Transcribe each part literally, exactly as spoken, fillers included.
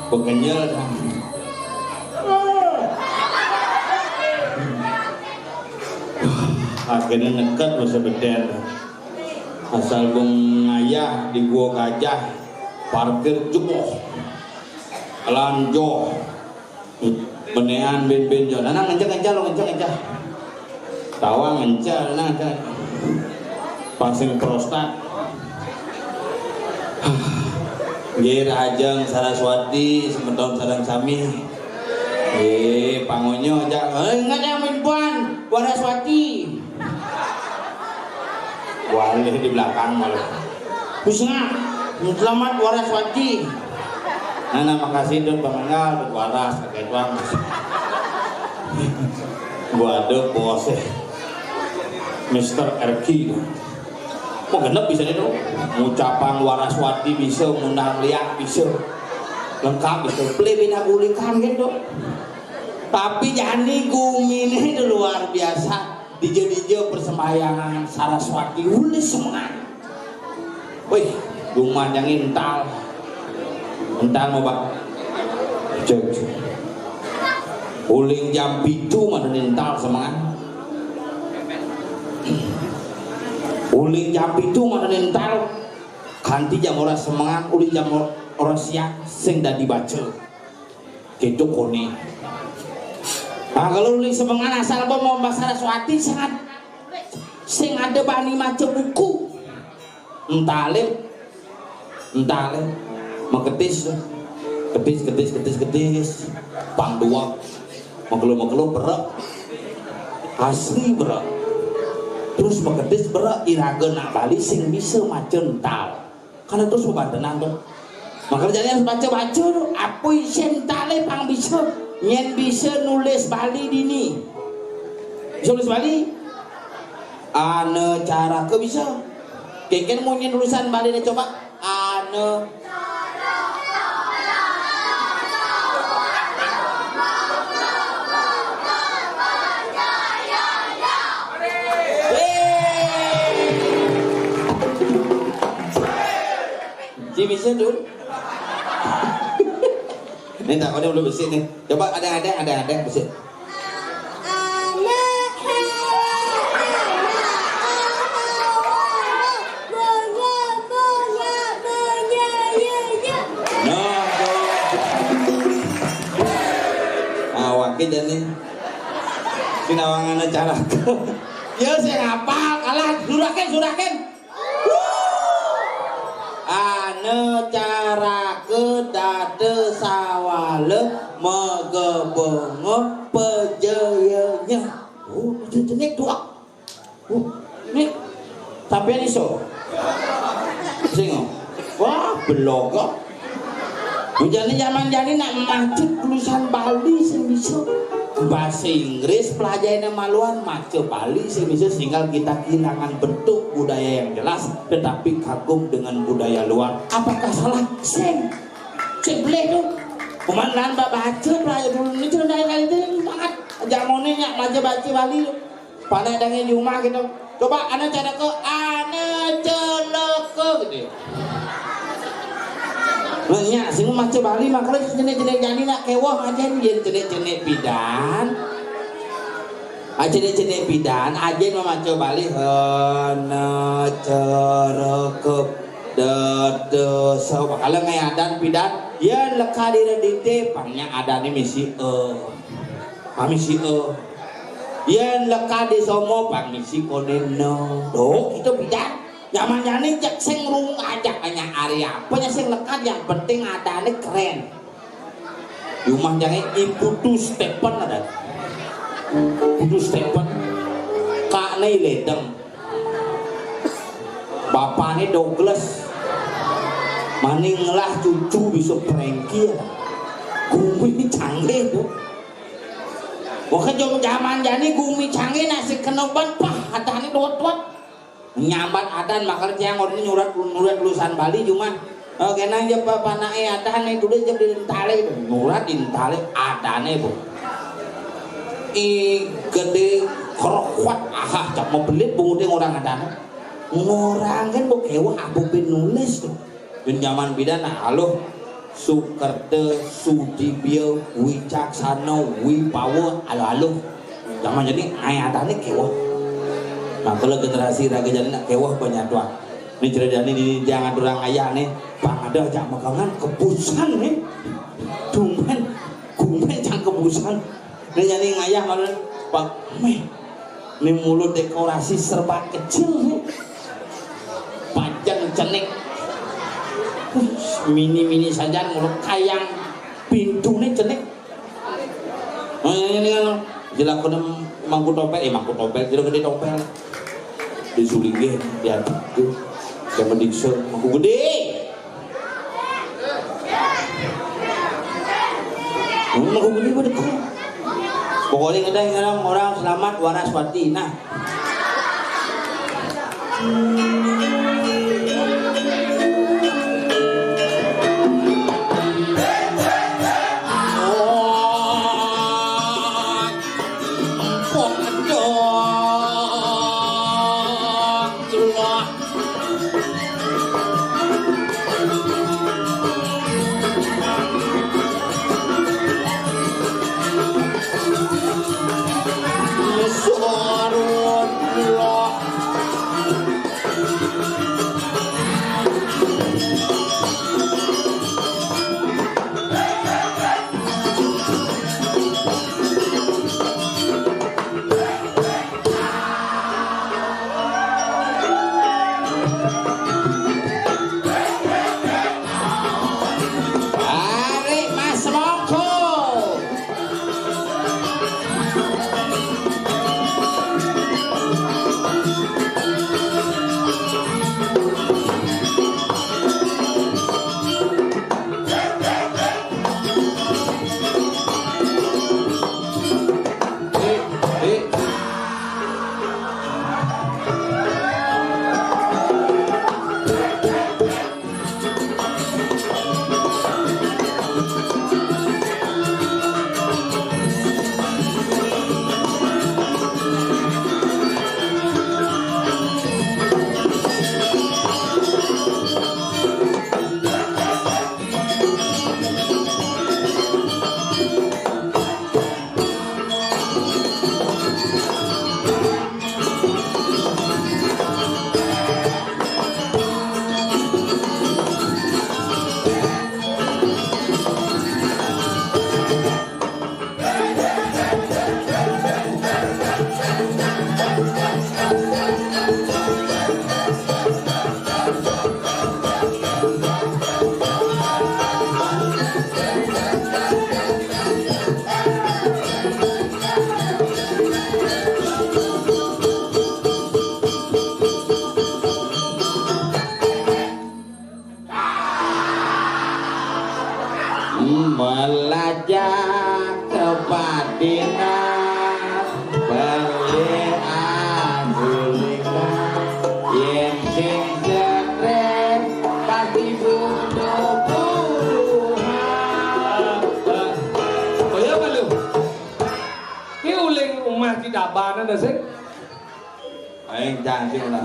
Bekenyel dah. Akhirnya neket masa beten. Asal gua ngayah di gua gajah, parkir jeboh. Lanjoh. Benean bin-bin jo. Nah, nah, ngenceng, ngenceng, lo ngenceng, ngenceng. Tawa ngenceng, nah, ngenceng. Pasing prostat. Nggih, Rahajeng Saraswati, semeton sareng sami. Eh, pangonyo aja. Eh, ingat ya, Minpuan, Waraswati. Walih di belakang malah. Kusna, selamat Waraswati. Nah, nah, makasih, Dut, pamanggal, Dut Waras, kakek tuang. Gua ada bos, eh. Mister R Q. Kok genep bisa nih, Dut? Ngucapang Waraswati bisa, ngundang liak bisa. Lengkap bisa. Beli bina gulikan gitu. Tapi jani gumi ini luar biasa. Dija-dija persembahyangan Saraswati, ulih semangat. Wih, jumah jani ental. Ental mau, Pak. Cek. Uling jam pitu mana ental semangat. Uling jam pitu mana ental. Kanti jam orang semangat, uling jam orang siang sing dadi baca. Gitu koni. Nah, kalau uling semengan asal apa mau bahasa Saraswati sangat sing ada bani maca buku. Entalip, entalip, meketis, ketis, ketis, ketis, ketis, pang dua, mekelo, mekelo, berak, asli berak, terus meketis berak, iraga nak bali sing bisa maca ental. Karena terus pembantenan tuh. Makanya jadi harus baca-baca tuh. Apa isin tale pang bisa. Nyen bisa nulis Bali dini. Bisa nulis Bali? Ane cara ke bisa. Keken munyi nulisan Bali nih coba. Ane. Hei. Ci bisa, Dul? Ini tak ada belum besi nih. Coba ada, ada, ada, ada besi. Nah, tuh. Awake jani. Pinawangan acara. Ya, saya ngapal, kalah, surakin, surakin. Ane carake date sawale megebengo pejeyenya. Oh, itu jenik dua. Oh, ni sampean iso. Sing. Wah, belogok. Jani zaman jani nak maca tulisan Bali sing bisa. Bahasa Inggris pelajarannya maluan, maca Bali sing bisa, sehingga kita kehilangan bentuk budaya yang jelas, tetapi kagum dengan budaya luar. Apakah salah? Sing. Sing boleh tu. Komandan baca pelajaran dulu ni cerita kali tu semangat. Jamonehnyo maca baca Bali. Panek dange di rumah gitu. Coba ane cara ke ane celeke gitu ya. Nah, nyak sing maca Bali makanya jenis-jenis jadi nak kewah aja nih jenis-jenis pidan. Aja jenis-jenis pidan aja mamaca Bali ane cereke dede so kalau ngayadan pidan ya leka di redite pangnya adane misi eh. Kami si eh. Yen leka di somo pang misi koneno. Doh, kita pidan. Nyaman jani cek sing rung ajak hanya hari apa nya sing lekat yang penting adane keren. Di rumah jangan iputu Stephen ada. Iputu Stephen. Kak Nei Ledeng. Bapaknya Douglas. Maning ngelah cucu bisa Frankie. Gumi canggih tuh. Wah, kejong zaman jani gumi canggih nasi kena ban pah katanya dot dot. Nyambat adan makanya tiang orang nyurat nulis tulisan Bali cuma eh, kena aja apa panai adan itu dia jadi dentale itu nyurat dentale adane bu. I gede krokwat ahah cak mau belit bungutin orang adan. Orang kan bu kewah apa pin nulis tuh. Pin zaman bidan nah aluh Sukerta, Sudibya, Wicaksana, Wipawa, aluh-aluh. Jaman jani ayatane keweh. Nah, kalau generasi raga jani nak keweh banyak tuan. Ni ceritane ni tiang aturang ayah ni, pang ada jak megangan kebusan ni. Tumben, tumben cang kebusan. Ni jani ngayah malu, Pak, meh. Ni mulut dekorasi serba kecil ni. Pajang cenik. Mini-mini saja mulut kayang. Pintu ni cenik. Eh, ini kan jelakone mangku topel, eh, mangku topel, jero gede topel. Di sulinge, di ati, tuh. Saya mendiksa, mangku gede. Hmm, aku beli pada kau. Pokoknya kita yang orang selamat waras pati. Nah. Arek Mas Rongko. Melajah kepadinan beli Angulika, yen sing stres pasti butuh-butuhan. Kaya apa lu? Ki uling umah di dabanan sih. Aing janji lah.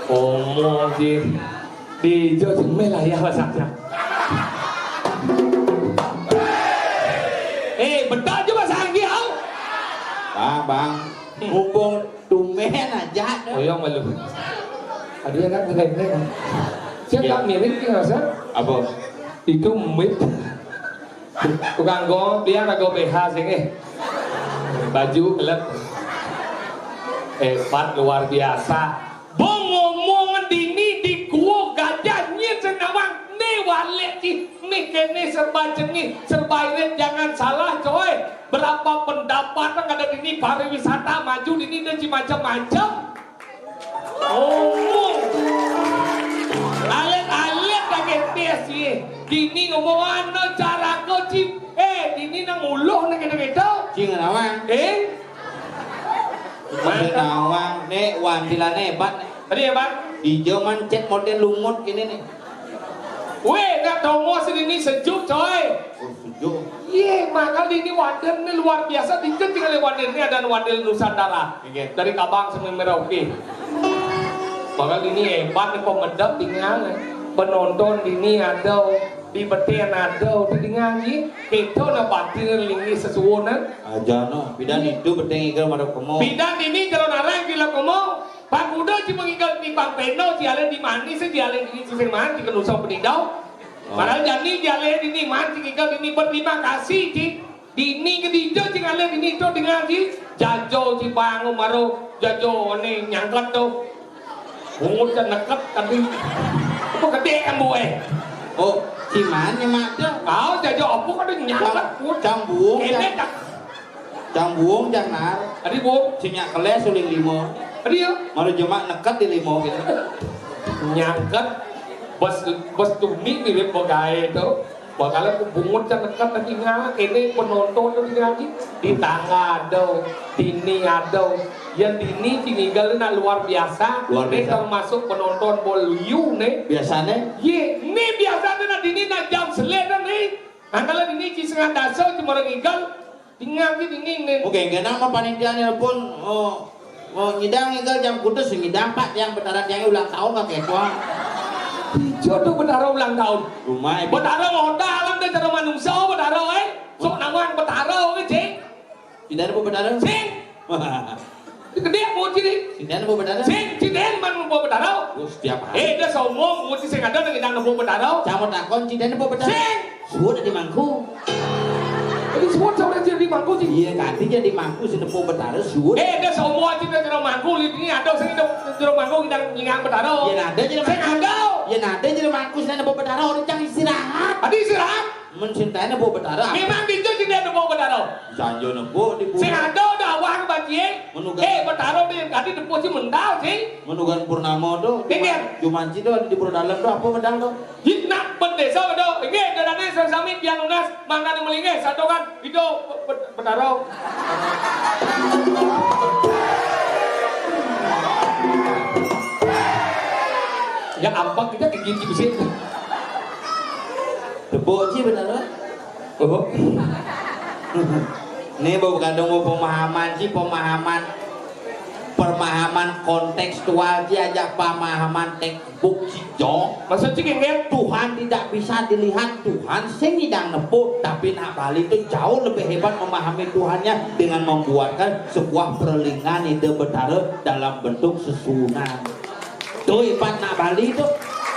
Omong di di jo jemeh lah ya bahasanya. Eh, betul juga bahasa Anggil, au. Bang, bang, mumpung tumben aja. Oh, yang malu. Aduh, ya kan, keren, keren. Siapa mirip nih, Mas? Apa? Itu mit. Tukang go, dia ada go B H sing, eh. Baju kelep. Hebat luar biasa. Bong ngomong dini di gua gajah nyit sing nawang. Nih walik ki, nih kene serba jengih, serba irit, jangan salah coy. Berapa pendapat nang ada dini pariwisata maju dini dan macam-macam. Omong. Alit-alit lagi tes ye. Dini ngomong ana cara kau cip. Eh, dini nang uluh nang gitu-gitu. Cing nawang. Eh? Mana nawang nek wandilane hebat nek. Tadi hebat. Ijo man cet model lumut kene nek. Weh, nak tongo sini ni sejuk coy. Oh, sejuk. Iya, makal ini waden ni luar biasa. Dikit tinggal waden ni ada waden Nusantara. Oke. Dari Kabang sampai Merauke. Makal ini hebat ni pemedap tinggal. Penonton ini ada Di betén ada, di dingah nggih. Kita nak batin linggih sesuwunan. Aja no, pidan itu betén ngikel marep kemo. Pidan ini jero narang kila kemo. Pak kuda ci mengikel di pampeno, ci alih di manis, ci alih di sing man, ci kenusa penidau. Oh. Padahal jani ci alih di man, ci ngikel di berterima kasih, ci. Dini kedija cing alih dini tu dengar ji. Jajo ci bangun baru jajo ni nyangkut tu. Bungut kan neket tadi. Apa gede kan buai? Oh, ci mane mak tu? Kau jajo apa kau tu nyangkut? Cang buung, ini cang, tak cang buung, cang nar. Tadi bu, ci nyak keles uling lima. Tadi ya? Baru jemak neket di lima gitu. Nyangkut. Bos, bos tumi mirip begai tu. Bakal aku bungut kan dekat tadi ngala, kene penonton tu tinggal di, di tangga ada, dini ada. Yang dini tinggal nak luar biasa. Luar biasa. Termasuk penonton bol you ne. Biasane? Ye, ni biasa tu nak dini nak jam selet ni. Angkala dini ci setengah dasa cuma orang igal. Tinggal ki dingin nih. Oke, kena sama panitia nelpon, oh, oh, nyidang ngigal jam kutus, nyidang Pak, tiang Betara tiang ulang tahun kakek tua. Ijo tu Betara ulang tahun. Rumah, eh, Betara modal alam deh cara manungsa Betara, eh. Sok nawang Betara, oke, cing. Tidak ada Betara. Cing. Gede mau ciri. Tidak ada Betara. Cing, ciden man mau Betara. Oh, setiap hari. Eh, dia sombong, mau sing ada dengan tidak mau Betara. Sama takon tidak ada Betara. Cing. Suwun di mangku. Jadi suwun saudara jadi mangku sih. Iya, ganti jadi mangku sing nepuh Betara suwun. Eh, ada semua aja di jero mangku, ini ada sing di jero mangku kita nyingang Betara. Iya, ada jadi sing mangku. Ada. Iya, ada jadi mangku sing nepuh Betara, orang cang istirahat. Tadi istirahat. Men sing tanya nepuh Betara. Memang itu sing nepuh Betara. Sanjo nepuh di sing ada udah awang bacie. Menugas. Eh, Betara di tadi nepuh si mendal sih. Menugas purnama tuh. Ini. Jumanci tuh di pura dalam tuh apa mendal tuh? Hiknak bendesa do, inggih, dadane sami pianunas, mangkane melinggih, santongan, ido, be-, be-, Betara. Ya, ampak kita gigi ci besi. Tepuk ci Betara. Oh. Ini bau kandung pemahaman ci, pemahaman, pemahaman kontekstual ci aja pemahaman teks Buktinya, maksud cik ini, Tuhan tidak bisa dilihat, Tuhan sing nyidang nepuk, tapi nak Bali itu jauh lebih hebat memahami Tuhannya dengan membuatkan sebuah perlingan Ida Betara dalam bentuk sesuunan. Itu hebat nak Bali itu.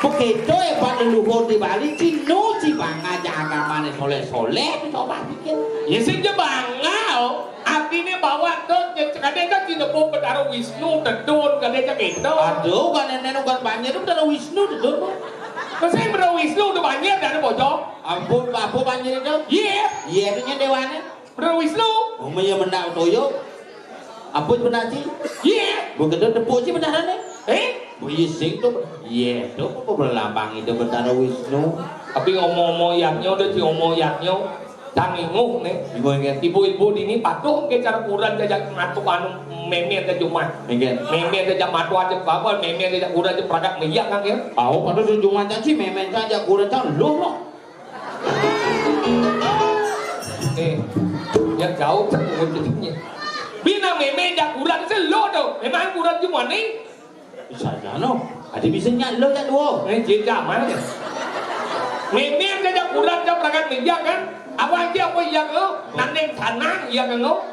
Begitu hebat leluhur di Bali, cino ci bangga aja agamane soleh-soleh, coba pikir. Ya sing je bangga, oh. Artine bahwa tu, kadang kan ci nepuh Betara Wisnu tedun, kadang kan gitu. Aduh, kan nenek kan banjir tu Betara Wisnu tedun, Bu. Mesti Betara Wisnu tu banjir dan bocor. Ampun, apa banjir itu? Iya. Iya, itu nyen dewane. Betara Wisnu. Oh, iya mendak toyo. Ampun benar ci. Iya. Bu kedun tepuk ci benaran ni. Eh? Bu ising tu. Iya, tu apa berlambang itu Betara Wisnu. Tapi ngomong-ngomong yaknyo, udah ci ngomong yaknyo. Cang inguh nih. Inguh ingat. Ibu-ibu dini patuh ke cara kuran jajak ngatu anu memer ke jumah. Ingat. Memer jajak matu aja apa, memer jajak kuran aja pragat meyak kan ya. Au, patuh di jumah caci, memer jajak kuran cang, loh, loh. Eh, ya jauh cang kuran jadinya. Bina memer jak kuran selo tu. Memang kuran cuma ni. Bisa aja, no. Adi bisa nyak lo nyak duo. Eh, jejak mana? Mimir aja kurang jam rakan meja kan? Apa aja apa iya ke? Nanding tanang iya ke ngo?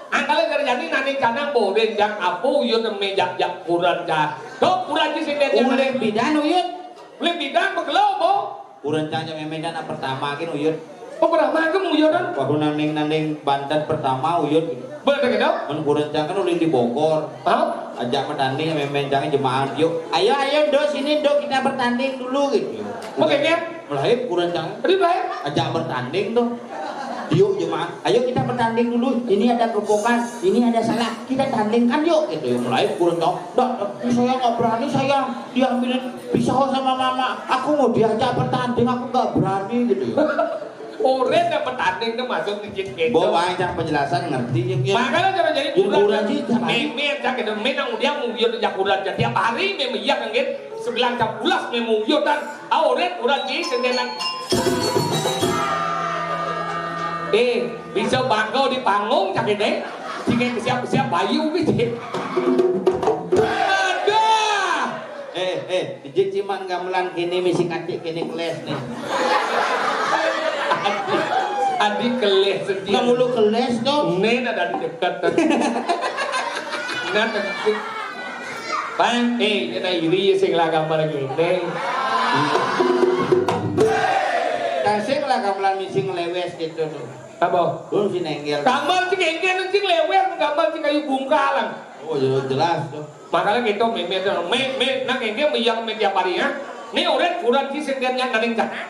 Angkala kerjani nanding tanang bo, ben jak apa uyut meja jak kurang ja. Kau kurang ji sing dia Uleh bidan uyut. Uleh bidan begelo bo. Kurang cang memedan pertama kin uyut. Oh, pertama kin uyut kan? Waktu nanding-nanding Banten pertama uyut. Bener gitu? Men kurang cang kan ulin di Bogor. Hah? Ajak petani memen cang jemaah yuk. Ayo, ayo, do sini do kita bertanding dulu gitu. Oke, ya. Mulai kurang cang. Tadi mulai. Ajak bertanding tuh. Yuk jemaah, ayo kita bertanding dulu. Ini ada kepokan, ini ada salah. Kita tandingkan yuk gitu. Mulai kurang cang. Dak, saya nggak berani saya diambilin pisau sama mama, aku mau diajak bertanding, aku nggak berani gitu ya. Orang yang bertanding itu masuk di jin gitu. Bawa aja penjelasan ngerti ya. Makanya cara jadi kurang sih, meme yang cak gitu, meme yang udah mau dia kerja kurang, tiap hari meme iya kan gitu. Sebilang jam pulas meme uyut kan. Ah, orang kurang sih, sendenan. Eh, bisa bangga di panggung cak gitu. Sehingga siap-siap bayu gitu. Ada. Eh, Eh, dija cai maan gamelan kéné misi kacé kéné kelés né. Adi, adi kelés sedih. Nggak mulu kelés dong. Né ada di deket. Nah, deket. Bang, eh, nyana iri ya sing lah gambar kéné. Tah sing lah gamelan misi ngeléwés gitu tuh. Apa? Belum si Nenggel. Gambar si Nenggel, si léwés, gambar si kayu bungkalan. Oh, ya jelas tuh. Makanya gitu, mémé tuh, mé, mé, nak Nenggel méyang mé tiap hari ya. Né urip kurang ki sing dia nyaning canang.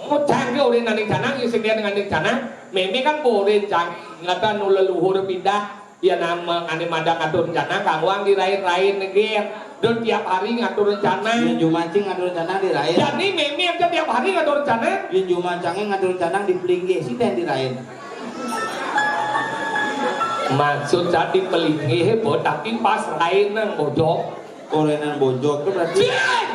Oh, cang ki urip naning canang, ya sing dia naning canang. Mémé kan urip cang, ngata nu leluhur pindah. Ya nama ané madak ngatur rencana, kang wang dirain-rain negé. Dan tiap hari ngatur rencana. Yén jumancing ngatur rencana dirain. Jadi mémé aja tiap hari ngatur rencana. Yén jumancangé ngatur rencana di pelinggih, sih teh dirain. Maksud saya di pelinggih, bo, tapi pas rain nang bojok. Korénan bojok itu berarti. Cing!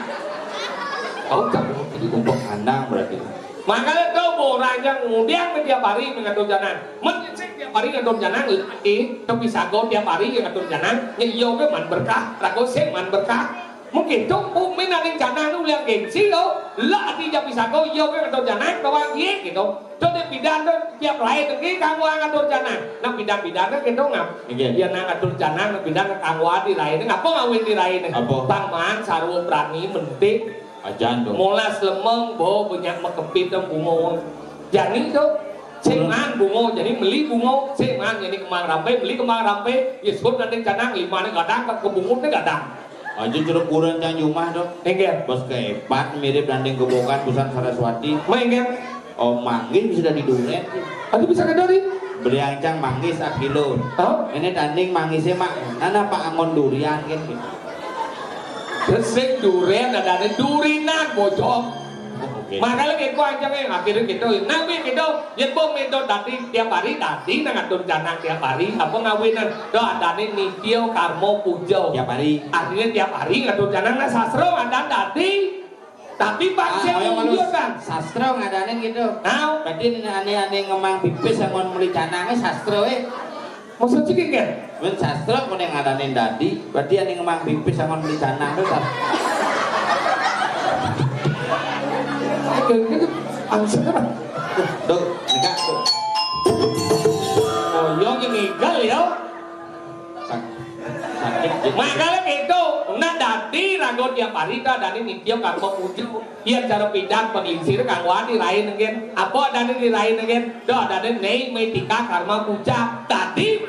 Kau tak mau jadi kumpul kandang berarti. Makanya tuh, bo, raja ngudiang tiap hari ngatur rencana. Mén sing tiap hari ngatur rencana, eh, tapi sago tiap hari ngatur rencana, ya iya ké man berkah, rago sing man berkah. Mungkin tuh, umi naning canang tuh lihat gengsi lo, lah ati japi sago, iya ké ngatur rencana, kawan iya gitu. Tuh dia pidan tuh tiap lain lagi kamu ngatur rencana. Nah pidan-pidan kan gitu ngap. Iya. Ya nah ngatur rencana, nah pidan kamu di lain, ngapa ngawin di lain? Apa? Bang man, sarwa berani, mentik. Ajan dong. Molas lemeng, bo, banyak mekepit dong, bungo. Jani tuh, sing man bungo, jadi beli bungo, sing man jadi kembang rampe, beli kembang rampe, ya sebut nanti canang, lima nih gadang, ke kebungut nih gadang. Aja jeruk buran cang jumah dong. Enggak. Bos keepat mirip danding gebokan busan Saraswati. Mah enggak. Oh, manggis bisa di duren. Aduh, bisa ke duri? Beli ancang manggis sakilo. Hah? Ini tanding manggisnya mak, nana pak angon durian kan gitu. Resik duren, ada ada durinan bocok. Oh, oke. Makanya kayak gua ancang yang akhirnya gitu. Nabi gitu, ya gua minta tadi tiap hari, tadi nang ngatur canang tiap hari, apa ngawinan? Tuh ada nih nitio karmo pujo. Tiap hari. Artinya tiap hari ngatur canang, nah sastra ada tadi. Tapi bang, ah, saya mau kan sastra ngadanin gitu. Nah, berarti ini aneh-aneh ngemang pipis sama meli canangnya sastra, eh. Maksud sih kan? Men sastra kok yang ngadanin tadi, berarti aneh ngemang pipis sama meli canang tuh sastra. Kayak gitu, angser. Tuh, nikah tuh. Oh, yo ini gal ya. Sak-, sakit, Jik. Makanya gitu, nah dadi rago tiap hari ta dadi nitya karma puja. Yén cara pidan panglingsir kang wani rain nggih. Apa adane di rain nggih? Do adane nei metika karma puja. Dadi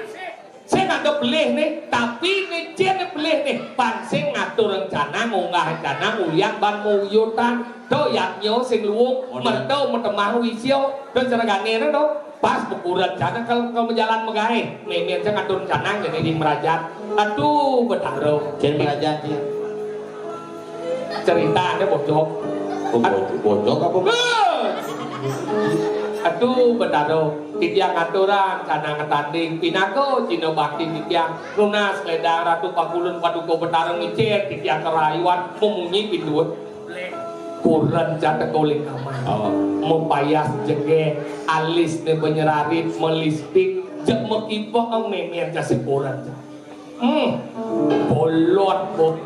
sing ada belih nih, tapi nih cén belih nih. Pan sing ngatur rencana, ngunggah rencana, nguliang ban nguyutan. Do yatnya sing luwung, merta metemah wisya. Do cara gane to. Pas buku rencana kalau, kalau menjalan megaé, mémé aja ngatur rencana jadi di merajat. Aduh, Betara. Jadi merajat ya. Ceritanya bocok. Oh, bo-, bocok apa? Aduh. Aduh, Betara. Titiang aturan, sana ngetanding, pinaka, cina bakti titiang, nunas, ledang, ratu pakulun, paduka Betara micin, titiang kerayuan, memunyi pinduan. Kuren jateka uling kamar. Oh. Mapayas jegég, alisné banyerarit, malipstik, jeg makibek, mémé jasa kuren. Hmm. Bolot, bo.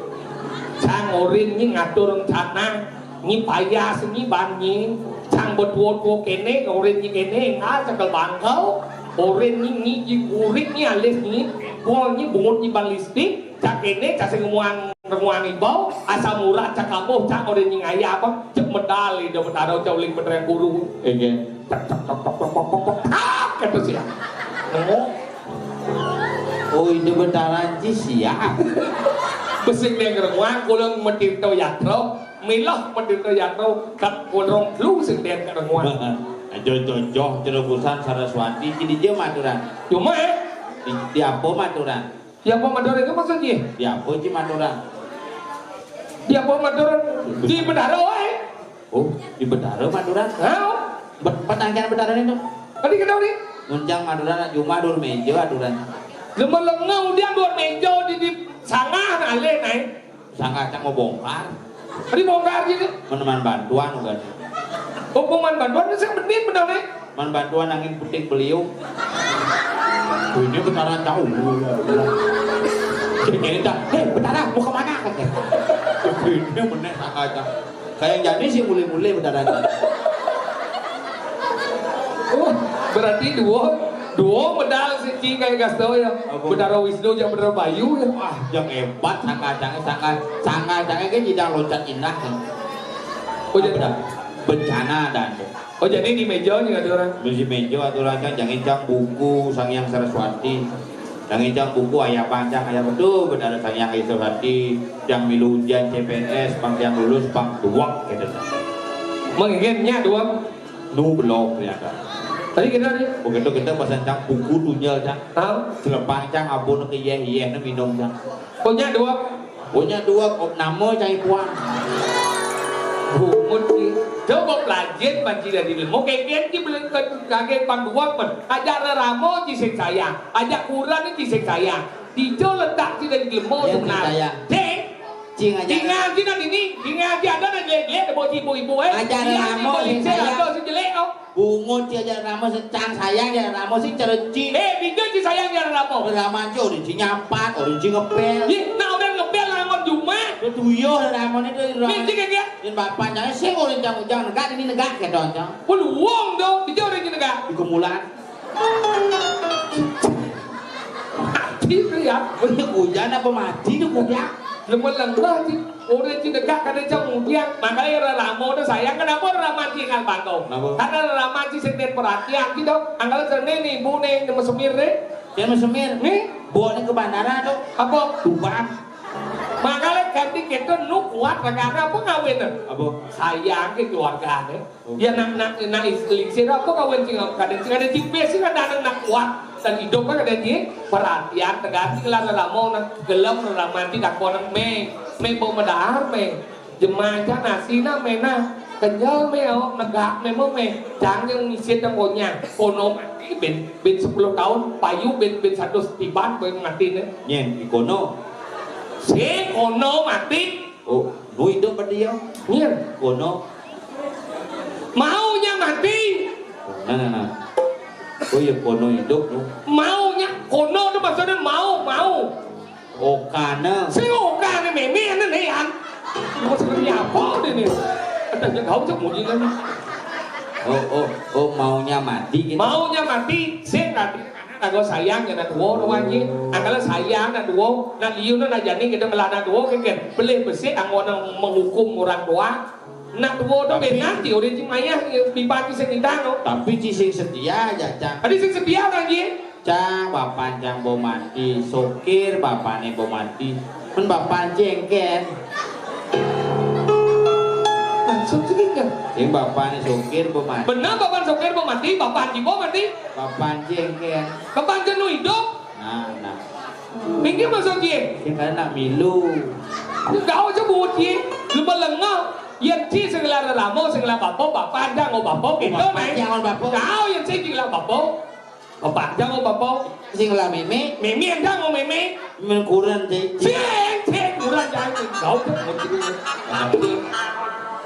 Cang orin nyi ngatur rencana, nyi payas, nyi banyi, cang betua-tua kéné, orin nyi kéné, enggak cekel bangkau, orin nyi, nyi, nyi kurit, nyi alis, nyi bol, nyi bungut, nyi ban lipstik, cak kéné, cak sing ngumuang, ngumuang ibau, asam urat, cak kambuh, cak orin nyi ngayab, cek medal, ida Betara, cak uling Betara guru. Inggih. Tek, tek, tek, tek, tek, tek, tek, tek, kata sia. Nengok. Oh, ida Betara ci sia. Besing dia ngerenguang, kulang metirta yatra, milah metirta yatra, kat kulang lu sing dia ngerenguang. Aja jojoh cerebusan Saraswati, ci dija maturan. Cuma, eh? Di, di apa maturan? Di apa maturan itu maksudnya? Di apa ci maturan? Di apa maturan? Di Betara, eh? Oh, di Betara maturan? Hah? Bet-, petangkian Betara itu. Tadi kenapa nih? Nguncang maturan, nak jumah dur méja aturan. Lembur lengau dia dur méja di, di sangah alih naik. Sangah cang mau bongkar. Tadi bongkar gitu. Meneman bantuan, bukan? Hukuman bantuan itu sing benih benar nih. Man bantuan angin puting beliung. Ini Betara jauh. Jadi, jadi, dah, "Hei, Betara, mau kemana?" Katanya. Ini meneh sangkacang. Kayak jani sih mulai-mulai bedaran. Oh, berarti duo, duo medal si Ci kayak Gasto ya. Apa? Betara Wisnu jeung Betara Bayu ya. Wah, yang hebat sangkacangnya, sangka, sangkacangnya kan tidak loncat indah kan. Oh, jadi bencana dan Oh, jadi di meja nih ada orang. Di meja aturan kan, jangan cang buku Sang Hyang Saraswati. Jangan cang buku ayah pancang, ayah betul, benar Sang Hyang Saraswati, yang milu ujian C P N S, pang yang lulus, pang duak gitu. Menginginnya duak. Nu belum ternyata. Tadi kita nih. Begitu kita pasang cang buku tunjel cang. Tahu? Selepang cang abun ke yeh yeh na minum cang. Punya duak. Punya duak, oh, nama cai puan. Bungut ni. Coba pelajar panci dari ilmu. Kegen ci belum ke kage panduak men. Ajak reramo ci sing sayang. Ajak kuran ci sing sayang. Ijo letak ci dari ilmu. Ya, sebenarnya. Cing aja. Tinggal ci nanti ni. Tinggal ci ada nak jelek-jelek. Ada bocah ibu-ibu eh. Ajak reramo sing sayang. Ada si jelek oh. Bungut ci ajak ramo secang sayang ajak ramo sing cereci. Eh, bijak ci sayang ajak ramo. Reramo ci orang ci nyapat, orang ci ngepel. Yeh, nak orang ngepel langon jumah. Tuyuh reramo ni tu. Ni ci kagak. Yen bapak jangan sing orang cang ujang negak ini negak ke doncong. Pun uang tu, bijak orang ci negak. Di kemulan. Mati tu ya. Udah hujan apa mati tu kuda? Lepas lengah ci. Orang ci negak kada cang mudiang. Makanya reramo tu sayang. Kenapa reramo ci ngal bangkau? Kenapa? Karena reramo ci sing perhatian gitu. Angkal sene ni ibu ni nama semir ni. Yang semir. Ni? Bawa ni ke bandara tu. Apa? Tuban. Makanya ganti kita nu kuat negara apa ngawin tu? Apa? Sayang ke keluarga ni. Ya nak nak nak is- lingsir apa kawin sing kada sing ada tipe sing ada anak nak kuat dan hidup kan ada ji perhatian tegas sing lah ramo nak gelem ramo nanti dakon me me bau medar me jemaja nasi na me na kenyal me awak negak me mo me jangan ngisit dan konya kono mati ben ben sepuluh tahun payu ben ben satu tiban ben mati ne. Nyen di kono. Si kono mati. Oh, nu hidup berarti ya? Iya. Kono. Maunya mati. Nah, nah, nah. Oh iya, kono hidup nu. Maunya kono tu maksudnya mau, mau. Okana. Si okana meme ane ne an. Maksudnya apa dia ni? Ada yang tahu cak mudi kan? Oh, oh, oh, maunya mati gitu. Maunya mati, si nanti Nago sayang ya nak duo tu wanji. Angkala sayang nak duo, nak liu nak jani kita melah nak duo ke kan. Pelih besik anggo nak menghukum orang tua. Nak duo tu benar ti orang ci mayah dipati sing kita tu. Tapi ci sing setia aja cang. Tadi sing setia orang ji. Cang bapak cang bo mati, sokir bapak ni bo mati. Men bapak jengken. Maksud sih kan? Sing bapak ni sokir bo mati. Benar bapak sokir bo mati, bapak ji bo mati. Bapak jengken. Bapak jenuh hidup. Nah, nah. Pinggir masuk ji. Sing kada nak milu. Kau aja buat ji. Lupa lengah. Yang ci segala ramo segala bapo bapak jang oh bapo gitu nih. Bapak jang oh bapo. Kau yang ci segala bapo. Bapak jang oh bapo. Sing lah meme. Meme jang oh meme. Mengkuran ci. Cek cek kurang jang kau tu.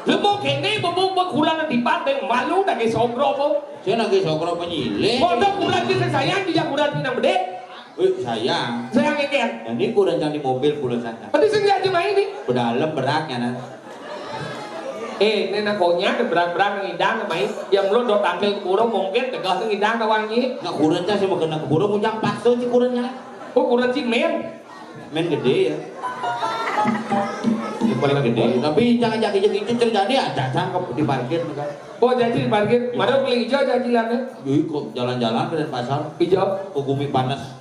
Lemo kene bobo bobo kurang di pat deng malu dah ke sogro po. Saya nak ke sogro penyilih. Bodo kurang ci sayang dia kurang ci nang bede. Wih sayang. Sayang ikan. Yang ni kurang jang di mobil pulang sana. Tadi sing aja main ni. Bedalem beratnya nah. Eh, ini nak konya ada berat-berat ngidang main. Yang lo dot tampil ke burung mungkin tegah tu ngidang kawan ni. Nak kurang cah sih mau kena ke burung ujang paksa sih kurangnya. Oh kurang sih men. Men gede ya. Yang paling gede. Tapi jangan jadi jadi itu terjadi aja cang ke di parkir kan. Oh jadi di parkir. Mana paling hijau jadi lana? Yui kok jalan-jalan ke Denpasar. Hijau. Ke bumi panas.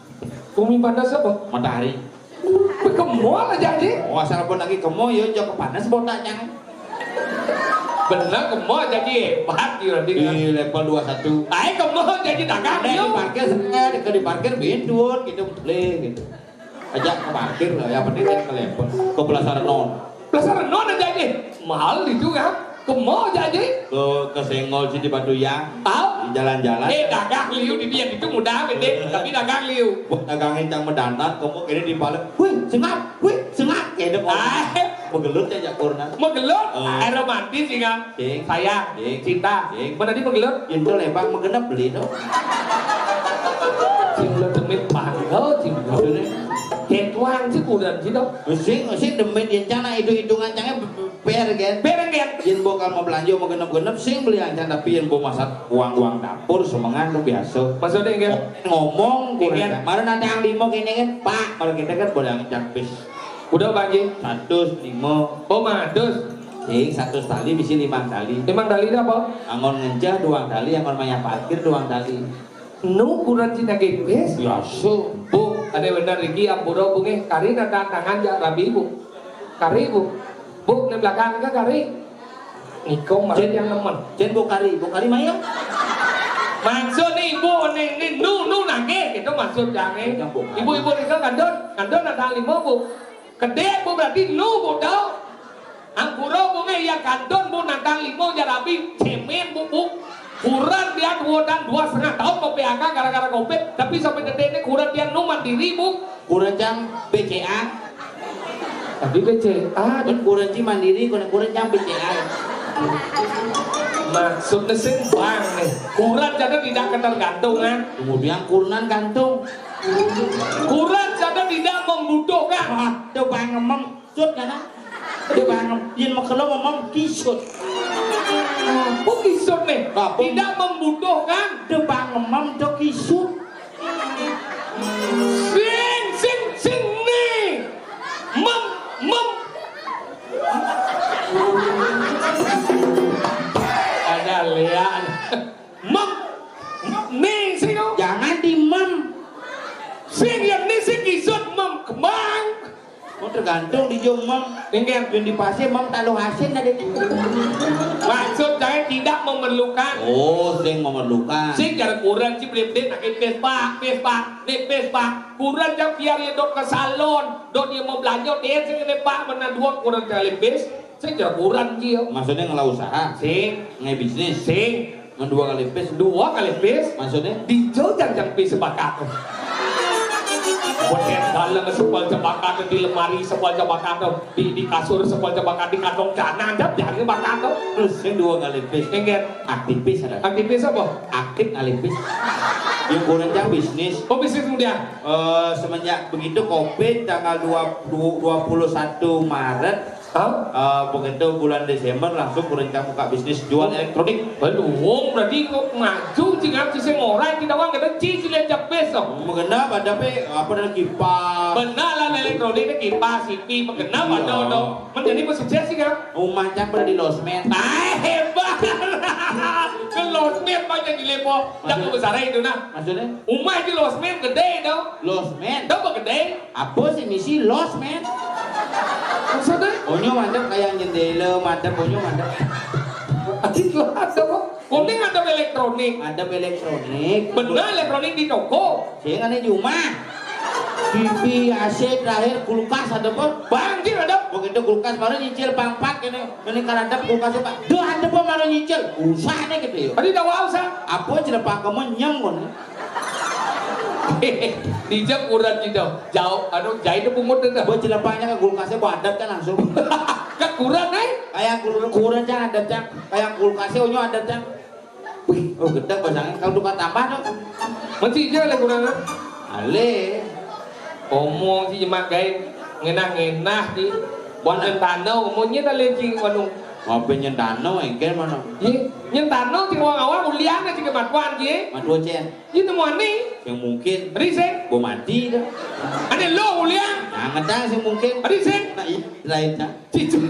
Bumi panas apa? Matahari. Wih, ke mall aja ji. Oh, asal pun lagi ke mall ya jauh ke panas botaknya. Bener ke mall aja ji hebat ji berarti kan. Di level dua satu. Ayo ke mall aja ji dagang. Ada di parkir, ada ke di parkir bintun gitu, boleh gitu. Ajak ke parkir lah, yang penting jangan ke level. Ke Plaza Renon. Plaza Renon aja ji. Mahal itu kan. Ke mall aja ji. Ke ke Senggol sih di Batu ya. Tahu? Di jalan-jalan. Eh dagang liu di dia itu mudah bete, tapi dagang liu. Buat dagangin yang mendandan, kamu kira di balik. Wih, sengap, wih, sengap. Kayak ada orang. Ah. Menggelut ya jak kurna. Menggelut. Eh. Air romantis sih kan. Cing. Sayang, cing, cinta. Cing. Mana dia menggelut? Itu lembang menggenep beli tuh. Cing lo demit panggil, cing lo. Maksudnya? Cing Wah, sing kuda sing to. Sing, sing demit yén cang nak hitung-hitungan cangé pér, gén. Pér, gén. Yén mbok kal mau belanja mau genep-genep sing beli ancang, tapi yén mbok masak uang-uang dapur semengan tuh biasa. Maksudnya, gén? Ngomong, gén. Mara nanti yang lima kéné kan, Pak, kalau kita kan boleh ancang pis. Udah, Pak Haji. Satus lima. Oh, matus. Sing satus tali bisi limang tali. Limang tali itu apa? Anggon ngencah duang tali, anggon mayah parkir duang tali. Nu kuran cina gepes. Biasa. Bu, ada benar iki ampura Bu nggih. Kari nata tangan jak rabi Bu. Kari Bu. Bu, di belakang ke kari. Nikong malah Cen, yang nemen. Cen Bu kari, Bu kari maya. Maksud nih Ibu nih, nih nu nu nangke gitu maksud jange. Yang Bu kari. Ibu-ibu nika kandon, kandon ada lima Bu. Kedek Bu berarti nu Bu tau. Ampura Bu nggih, ya kantun Bu nantang lima jarabi cemen Bu, Bu. Kurang dia dua dan dua setengah tahun mau P H K gara-gara covid, tapi sampai detik ini kurang dia nu mandiri Bu. Kurang cang B C A. Tapi B C A. Kan kurang ci mandiri, kurang kurang cang B C A. Maksudnya sing bang nih. Kurang jadi tidak ketergantungan. Kemudian kurunan gantung. Kurang jadi tidak membutuhkan. Ah, tuh bang ngemem. Sut kana. Dia bang, yen mekelo ngomong kisut. Apa kisut nih? Apa? Tidak membutuhkan. Dia bang ngemem do kisut. Sing, sing, sing nih. Mem, mem. Ada lihat. Mem, mem nih sing. Jangan di mem. Sing yang nih sing kisut mem kembang. Oh, tergantung di jong mem. Nggih. Yang di pasir mem taluh asin tadi. Maksud saya tidak memerlukan. Oh, sing memerlukan. Sing jar kurang ci beli-beli nak pis pak, pis pak, nih pis pak. Kurang jam biar ya dok ke salon, dok dia mau belanja dia sing ini pak mana dua kurang kali pis. Sing jar kurang ci. Maksudnya ngelah usaha. Sing. Ngai bisnis. Sing. Mendua kali pis. Dua kali pis. Maksudnya? Di jauh janjang pis sepakat. Hotel dalam sepal sepakat, di lemari sepal sepakat, di, di kasur sepal sepakat, di kantong celana jam jangan sepakat. Terus yang dua kali pis. Enggak. Aktivis ada. Aktivis apa? Aktif kali pis. Yang kurang jam bisnis. Oh, bisnis muda. Eh, semenjak begitu covid tanggal dua puluh, dua puluh satu Maret, Hah? Eh, begitu bulan Desember langsung berencana buka bisnis jual elektronik. Belum, berarti kok maju sih kan sih orang kita uang kita cicil aja besok. Mengenal pada pe apa dan kipas. Benar lah elektronik ini kipas, C V, mengenal pada udah menjadi sukses sih kan. Rumah cang pada di losmen. Ah, hebat. Ke losmen banyak di lepo. Jangan besar itu nah. Maksudnya? Rumah di losmen gede dong. Losmen. Tahu gede? Apa sih misi los, men? Maksudnya? Onyo mantap kayak jendela, mantap onyo mantap. Adik lo ada kok. Kuning ada elektronik. Ada elektronik. Benar elektronik di toko. Saya kan di rumah. T V, A C, terakhir kulkas ada apa? Banjir ada. Begitu kulkas baru nyicil pangpak ini. Ini kan ada kulkas apa? Duh ada apa baru nyicil? Usah nih gitu ya. Tadi udah usah. Apa cerita kamu nyem kan? Dijak urat gitu. Jauh, anu, jahit pungut itu. Buat jelapangnya ke kulkasnya, buat adat kan langsung. Kan kurang, eh? Kayak kur-, kurang cang adat cang. Kayak kulkasnya unyu adat cang. Wih, oh gedek basangnya. Kalau tukar tambah dong. Masih aja lah kurang, ah. Ale. Omong si jemak gaib ngenah-ngenah di. Buat entano umurnya tak lecing wanu. Apa nyentano engkel mana? Ye, nyentano si wong awak ulian si kematuan ye. Matuan cen. Ini mau nih. Yang mungkin. Risik. Gua mati dah. Ada lo ulian. Nah, ngetang sih mungkin. Risik. Nah, iya, lain cang. Cicu.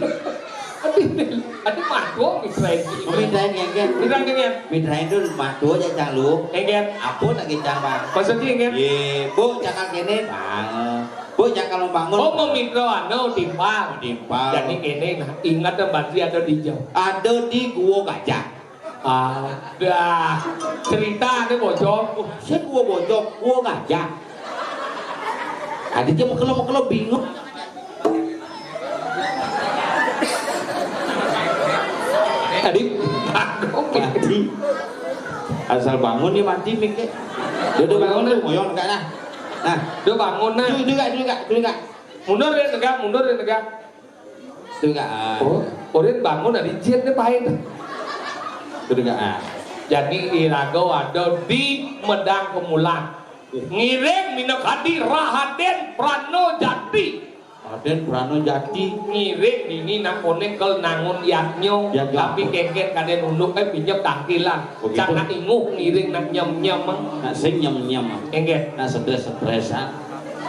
Aduh, aduh matuang mitrain. Mitrain yang kan. Mitrain yang kan. Mitrain tuh matuang aja cang lu. Yang kan. Apa lagi cang bang? Maksudnya yang kan. Ye, bu cakap gini bang. Bu cakap lo bangun. Oh, mau mitro anu timpal. Timpal. Jadi gini, nah, ingat dong banci ada di jauh. Ada di gua gajah. Ada cerita nih bocor. Saya gua bocor, gua gajah. Tadi dia mekelo-mekelo bingung. Tadi bangun mati. Asal bangun nih mati mikir. Dia udah bangun tuh, ngoyon enggak nah. Nah, dia bangun nah. Dulu juga, dulu juga, dulu juga. Mundur ya tegak, mundur ya tegak. Itu enggak. Ah. Oh, urin bangun dari jin nih pahit. Itu enggak. Ah. Jadi iraga ada di Medang Kemulan. Ngiring minakadi Rahaden Prana Jati. Raden Prana Jati. Ngiring dini nak koné kel nangun yadnya, yadnya tapi apa? Kéngkén kadén unduk, eh, pinjep tangkilan. Begitu. Cang nak inguh ngiring nak nyem-nyem. Nak sing nyem-nyem. Kéngkén. Nak stres-stresan.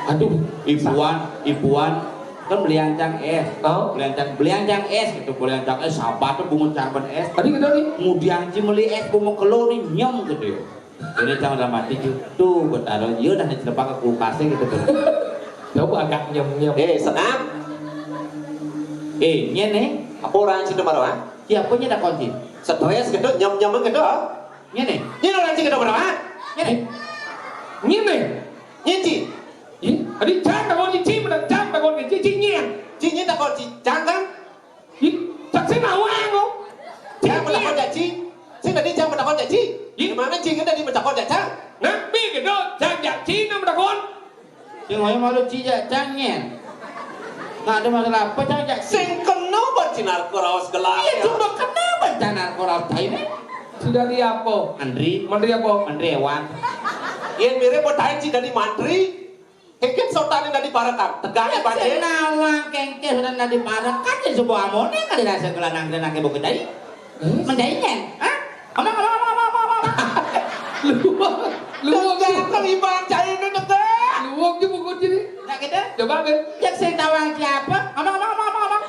Aduh, ibuan, ibuan kan beli ancang és. Oh. Beli ancang, beli ancang és gitu, beli ancang és, sabar tuh bungut cangkén és. Tadi gitu nih. Kemudian ci meli és bungut kelo nih nyem gitu ya. Ini cang dalam hati tuh, betara iya dah dicelepang ke kulkasnya gitu. Coba agak nyem-nyem. Eh, senang. Eh, nyén né? Apa orang sih, Maro, ah? Siapa nyén dah kunci? Stres gitu, nyem-nyem gitu, ah. Nyén né? Nyén orang sih gitu, Maro, ah? Nyén né? Nyén né? Nyén ci? Ih, adi cang takon ci, ci, bener cang takon ci, ci nyén. Ci nyén takon ci, cang kan? Ih, cang sing nawang kok. Cang betakon jak ci. Sing tadi cang betakon jak ci. Ih. Gimana ci kan tadi betakon jak cang? Napi gitu, cang jak ci nang betakon. Sing ayo malu ci jak cang nyén. Nah, ada masalah apa cang jak ci? Sing kena ban ci narko raos gelah. Iya, ya. Cuma kena ban cang narko raos tai né. Sudah di apa? Mantri. Mantri apa? Mantri hewan. Yén mirip botahin ci dadi mantri. Kéngkén sotané dadi parekan. Tegak ya, banjir. Sing nawang kéngkén sotané dadi parekan, ya coba amoné kali rasa gelanang-gelanang ibu kedai. Hmm? Mendai nyén, hah? Ngomong, ngomong, ngomong, ngomong, ngomong. Luwung, luwung. Tegak kali baca ini tegak. Luwung di buku sini. Nak gitu? Coba, Ben. Yang sing tawang siapa? Ngomong, ngomong, ngomong, ngomong, ngomong.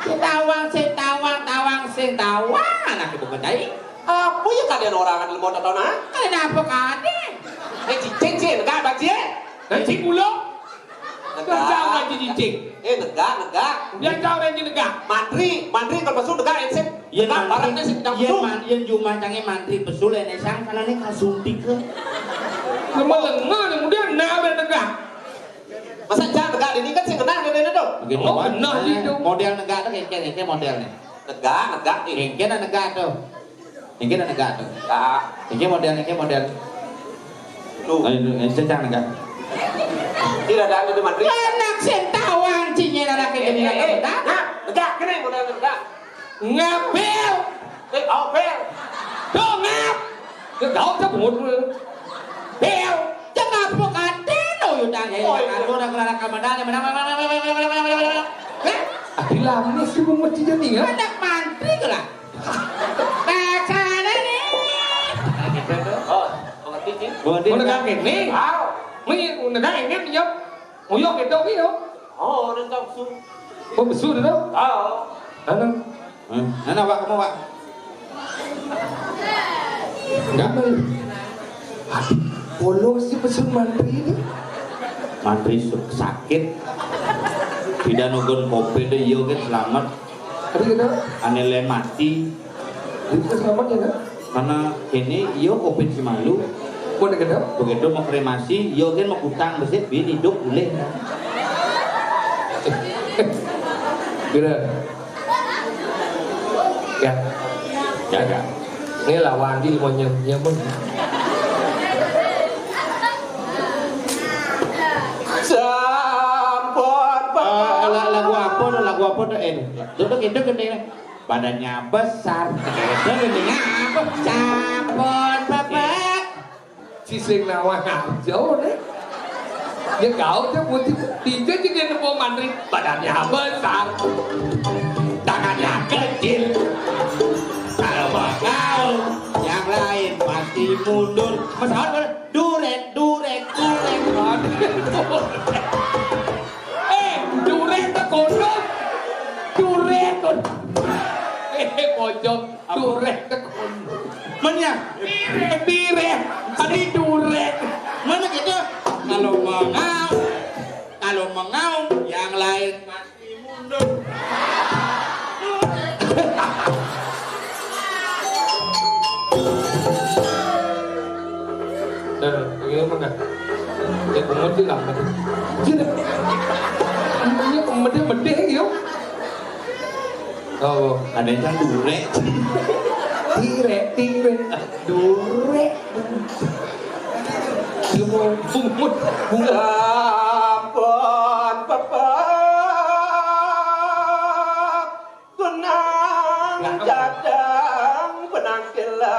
Sing tawang, sing tawang, tawang, sing tawang. Anak ibu kedai. Apa ya kadén orang ada lemot atau nah? Kadén apa kadén? Eh, cicing sih, enggak, Bang Cie? Eh, cicing pula? Enggak. Enggak, Bang Cie, cicing. Eh, negak, negak. Dia tahu yang negak. Mantri, mantri kalau masuk negak, ensip. Iya, negak, mantri. Baratnya sih, kita iya, masuk. Man-, iya, cuma cangé mantri pesul, ené sang, karena ini kasumtik ke. Lemah-lemah, kemudian nah, negak. Masa cang negak ini kan sing kenal, dia tuh. Begitu, oh, Pak. Benar, nah, gitu. Model negak tuh, kayak, kayak, kayak modelnya. Negak, negak, ih. Kayak, kayak negak tuh. Iki nak negak tuh. Ah. Iki model, iki model. Tuh. Ayo, ayo, cang negak. Tidak ada anu di mantri. Anak sing tawang cinyé anak ini. Eh, eh, eh, negak. Nah, negak, kena model negak. Ngapil. Eh, oh, pel. Tuh, ngap. Dia tahu tuh bungut. Pel. Jangan apa kadén, oh, yudang ya. Oh, iya. Aku udah kelar rekaman, mana, mana, mana. Hah? Adi lamis sih bungut jadi ya. Anak mantri lah. Bacana nih. Oh, mengerti, Cing? Mengerti. Menegak ini. Tahu. Ini menegak ini, ya. Uyok itu, iya. Oh, udah tahu, Su. Oh, besul itu? Tahu. Anu. Eh, mana, Pak? Kamu, Pak? Enggak. Aduh, polos sih pesun mantri ini. Mantri su-, sakit. Tidak nunggu covid deh, iya kan selamat. Tapi kita ané lé mati. Itu selamat ya, kan? Karena ini, iya, covid si malu. Mau dikendap? Begitu mau kremasi, iya kan mau kutang besik, bin hidup boleh. Kira. Ya. Ya, ya. Ini lawan di mau nyem-, nyem. Sampun, Pak. Eh, la-, lagu apa tuh? Lagu apa tuh, eh? Tuh, tuh, gitu, gitu. Badannya besar. Gitu, gitu. Apa? Sampun, Bapak. Si sing nawang aja, nih. Ya, kau tuh putih. Tiga juga nemu mantri. Badannya besar. Tangannya kecil. Kalau mau kau, yang lain pasti mundur. Pesawat mana? Durek, durek, durek. Eh, durek tak kondom. Durek kon-, eh, pojok. Durek tak kondom. Mana? Durek, durek. Tadi durek. Mana gitu? Kalau mengaum, kalau mengaum, yang lain Nah, ini mana? Ya, kumat sih lah. Sini. Ini kumatnya medeh, yo. Oh, ada yang durek. Tirek, tirek. Durek. Bungut, bungut. Sampun pepek. Tunang jadang penampilan.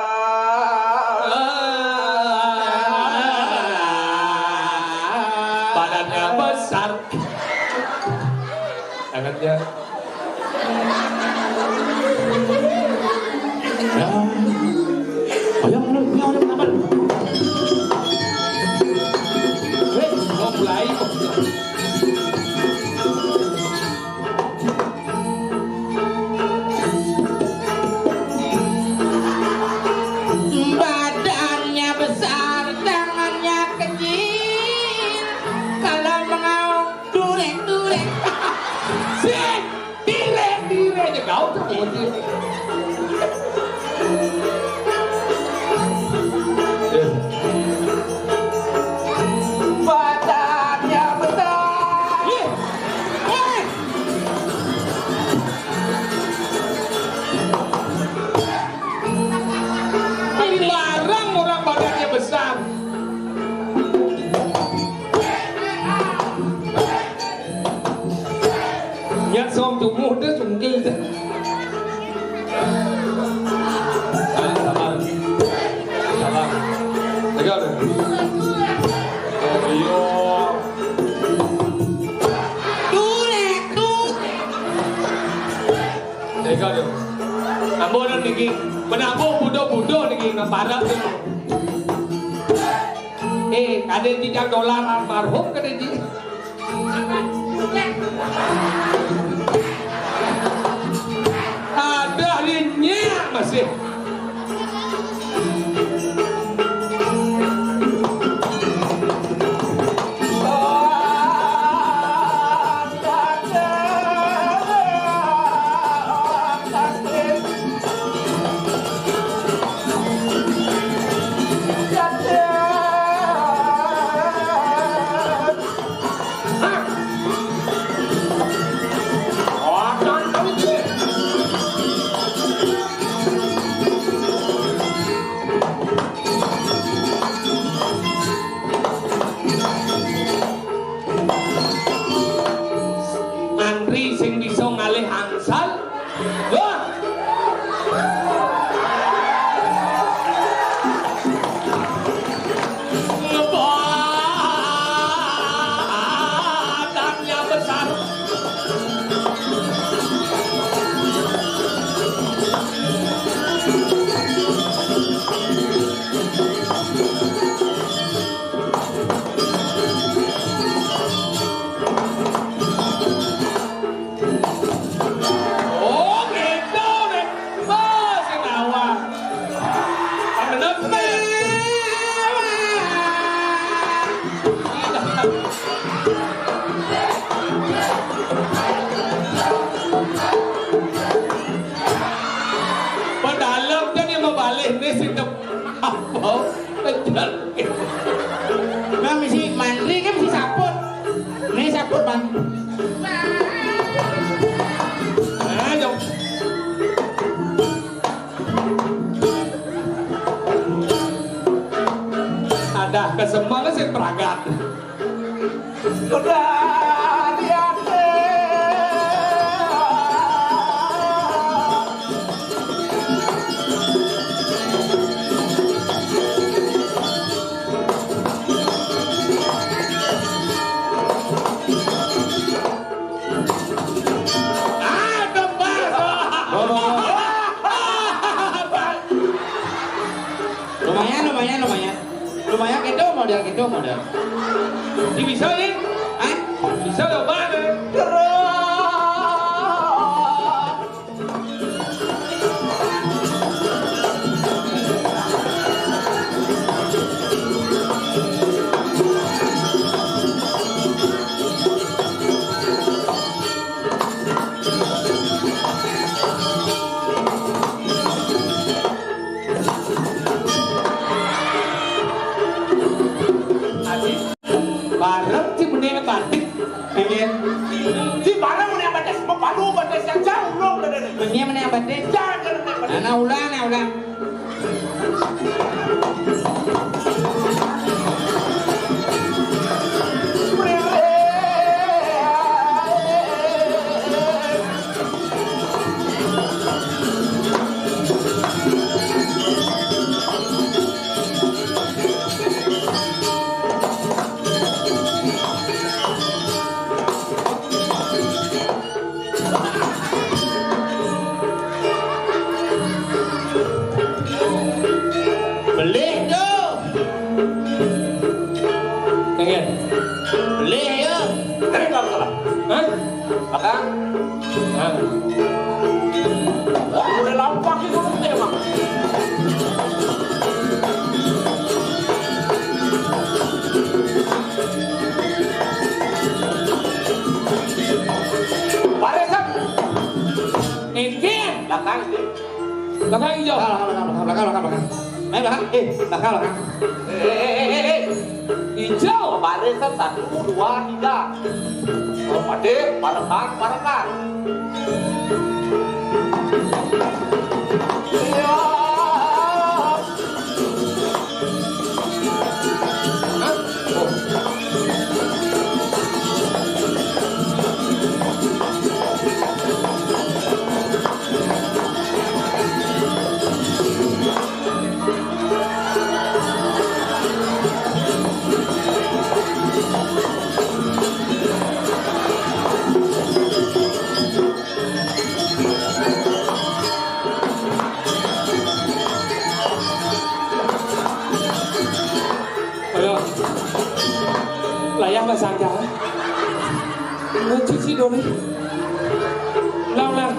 Kau tak mengerti. Badannya besar. Ih. Eh. Dilarang orang badannya besar. Nya som tumuh deh, sungkil deh. Sabar, sabar. Sabar. Tega deh. Oh, iya. Tuh, deh, tuh. Tega deh. Ambo dah niki. Menambo budo-budo niki, ngaparak deh. Eh, ada jejak dolar almarhum kada ji. Ada di nyak masih. Mantri sing bisa ngalih angsal. Wah. Badannya besar. Oh, gitu deh. Wah, sing awak. Bener. Pedalem kan yang mau balik nih, si Dep-, apa? Bener. Nah, mesti mantri kan mesti saput. Nih saput, Bang. Ayo. Ada kesemang sih peragat. Sudah di até. Ah, kembas. Lumayan, lumayan, lumayan. Lumayan gitu model, gitu model. Ini bisa nih? Hah? Bisa loh, Bang. Adi, bareng si mending batik. Ingin. Si bareng mending batik, separuh batik saja, ulung, dada. Mending mending batik. Jangan kena mending batik. Nah, nah, ulang, nah, ulang. Belih tu. Ingat. Belih ya. Eh, tak salah. Hah? Akang? Hah? Boleh lampak itu, Bang. Barisan. Mungkin. Belakang, sih. Belakang hijau. Belakang, belakang, belakang, belakang, belakang. Ayo, belakang. Eh, belakang, belakang. Eh, eh, eh, eh, eh. Hijau. Barisan satu, dua, tiga. Oh, pade, parekan, parekan. Iya. Ayo. Layah masangka. Ngecuci dulu. Ulang, ulang.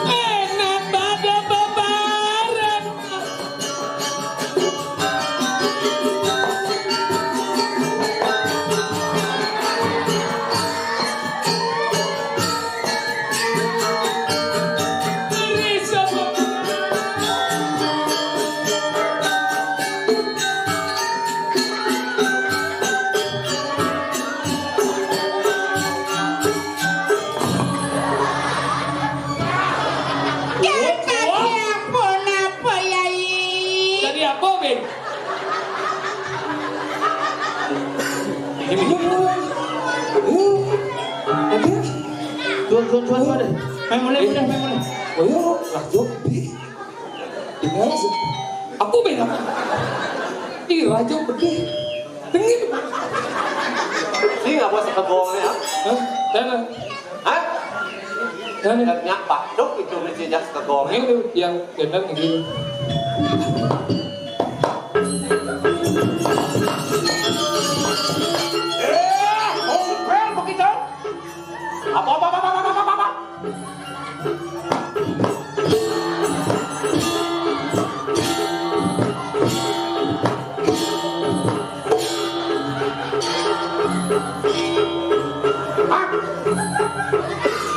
Enak pada bebarengan. Kata siapa napa, Yai? Jadi apa, Bin? Ini. Uh, ada. Tuan, tuan, tuan, tuan. Main mulai, mulai, main mulai. Oh, iya, lanjut, Bin. Di mana sih? Aku, Bin, apa? Di Raja Bedih. Dengin. Ini nggak buat sekebongnya, ya? Hah? Jangan. Hah? Jangan. Nggak nyak batuk itu mesti jas kegoreng. Ini yang gendang ini. Eh, kumpel begitu. Apa, apa, apa, apa, apa, apa, apa?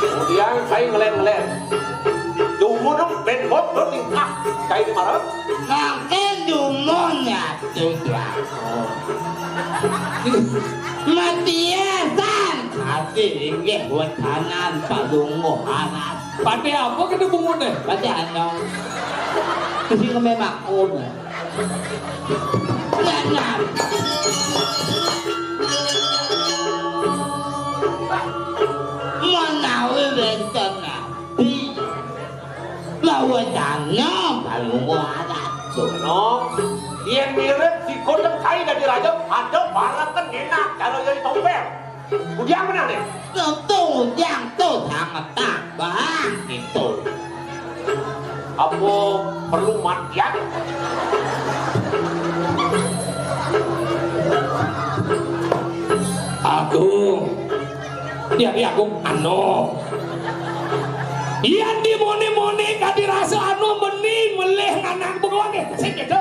Kemudian saya ngeler-ngeler. Dumun ben hot do tingkah. Saya di mana? Makin dumun ya tuh jago. Matiasan. Tapi inggih wetanan palungguh aran. Pati apa kita bungut deh? Pati anu. Mesti ngemé makun. Benar. Menawi wénten nabi, lawetana balungguh aran. Sono, yén mirip si Godeng Kai dadi raja, ada bareken enak cara jadi tompel. Kudiang menang deh. Tentu yang tuh sangat tambah gitu. Apa perlu matian? Agung. Ya, ya, Agung. Anu. Yén di mone-mone kadi rasa anu meni melih nganak begoan deh. Sing gitu.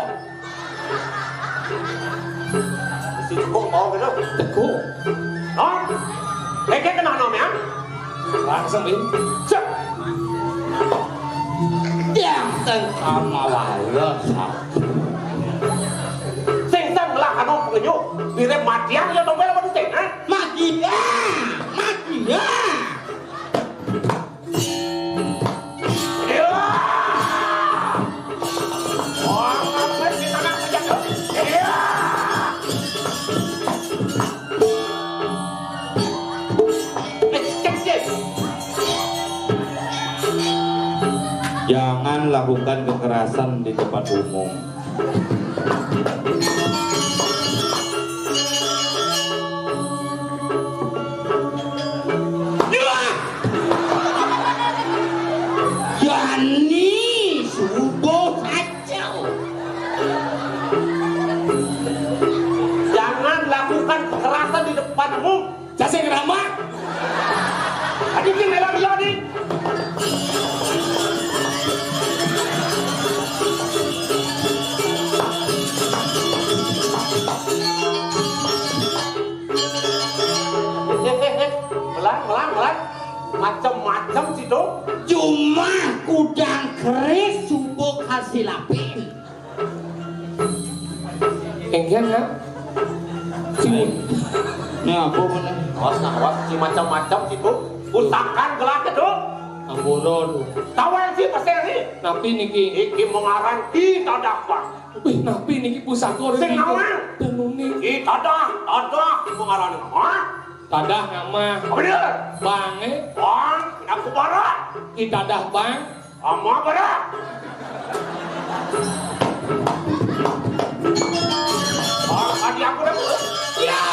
Mesti cukup mau gitu. Cukup. Nom. Hei, kenal nom ya? Langsung, Bin. Cek. Yang tentang mawala satu. Sing sang lah anu pengenyuk. Mirip matiang ya tompel apa duting, ha? Magia, magia. Iya. Wah, ngapain kita nak kerja? Iya. Eh, cek, cek. Jangan lakukan kekerasan di tempat umum. Jani subuh kacau. Jangan lakukan kekerasan di depan umum. Cacing ramak. Aduh, ini lagi, lagi. Eh, eh, eh. Melang, melang, melang. Macem-macem situ. Cuma kudang keris subuh kasih lapin. Engken, nak. Sini. Ini apa mana? Awas, nah, awas. Si macam-macam situ. Usakan gelas itu. Ampun, aduh. Tahu yang si pasal ni? Napi niki? Iki mengarang kita dapat. Wih, napi niki pusaka? Sing ngawang. Tenuni. Kita dah, dah, dah, mengarang. Hah? Tadah ngamah. Apa dia? Bang, eh? Bang, aku bara. Ki tadah bang. Ama bara. Bang, tadi aku dah. Ya.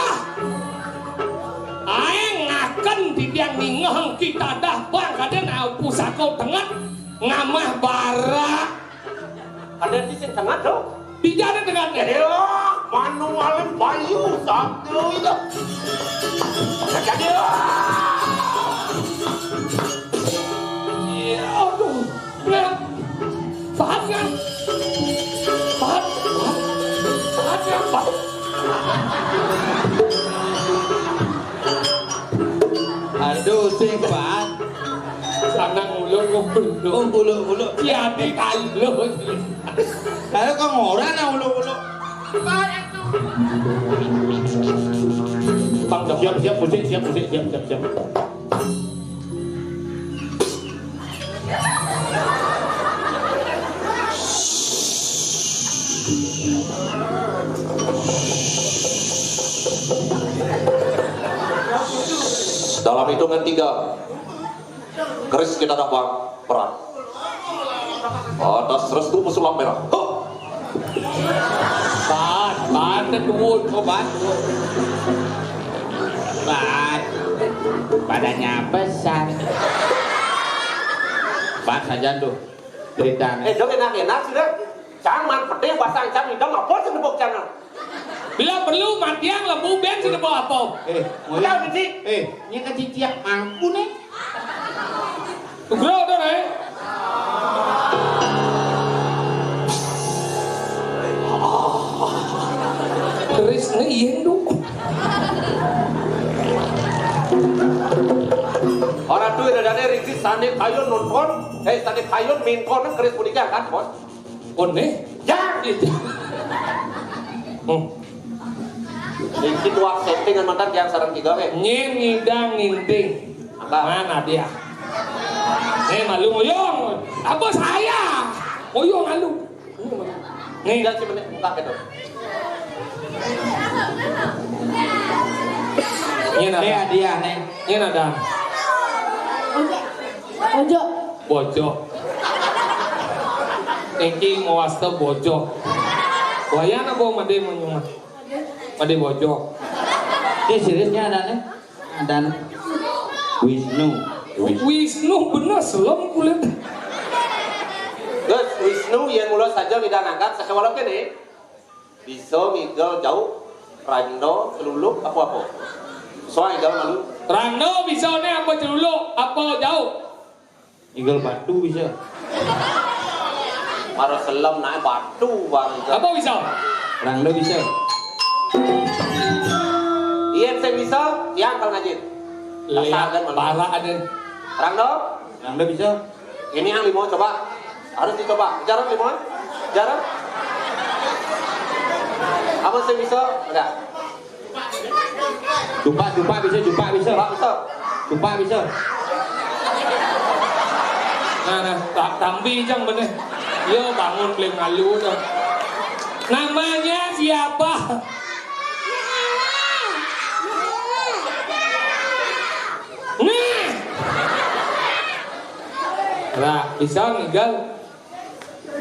Aing ngaken titiang ningeh ki tadah bang kadén pusaka tenget ngamah bara. Ada di sing tengah tu. Di jalan tengah tu. Ya, manu alim bayu satu itu. Jadi. Ya, aduh. Berat. Pahat kan? Pahat, pahat. Pahat kan? Pahat. Aduh, sing pahat. Sanang ulun, ulun. Oh, ulun, ulun. Jadi kalu. Kalau kang ora nah uluk-uluk. Pang siap, siap, musik, siap, musik, siap, siap, siap. Dalam hitungan tiga. Keris kita dapat perang. Atas restu pesulap merah. Huh! Ban, ban, ketuun. Oh, ban. Ban. Badannya besar. Ban saja tuh. Ceritanya. Eh, dong, enak-enak sudah. Jangan pedih, pasang jam hitam, apa sih nebuk channel? Bila perlu matiang lembu ben sing bawa apa? Eh, ngoyong. Tahu, Didi? Eh, nya keciciak mangku nih. Ugro to, Rek. Keris ne iyeng, Du. Ora duwe dadane riki sane kayun nonton, eh, sane kayun minton keris punika kan, Bos? Pun nih. Ya. Hmm. Iki tuak settingan mantan tiang sareng tiga, eh. Nyin ngidang nginting. Angkat. Mana dia? Nih, malu ngoyong. Apa saya? Ngoyong malu. Nih. Tiga sih menit buka gitu. Ini ada. Nih, dia, nih. Ini ada. Ojo. Bojo. Iki ngowasta bojo. Wayana bo made manyuma. Made bojo. Ini seriusnya ada nih. Dan Wisnu. Wisnu bener selem kulit. Gus, Wisnu yen mula saja ngidang angkat sakewala kene. Bisa ngigel jauh, randa, celuluk, apa-apa. Soal ngigel malu. Randa bisane apa celuluk, apa jauh? Ngigel batu bisa. Mara selem naik batu, Bang. Apa bisa? Randa bisa. Iya, saya bisa. Yang kalau ngajin. Dasar kan malu. Para ada. Randa? Randa bisa. Ini yang lima coba. Harus dicoba. Jarang lima. Jarang. Apa saya bisa? Enggak. Cupak, cupak bisa, cupak bisa. Pak bisa. Cupak bisa. Nah, nah, tak tambi jang bener. Yo bangun beli malu dah. Namanya siapa? Nah. Nah, bisa ngigal.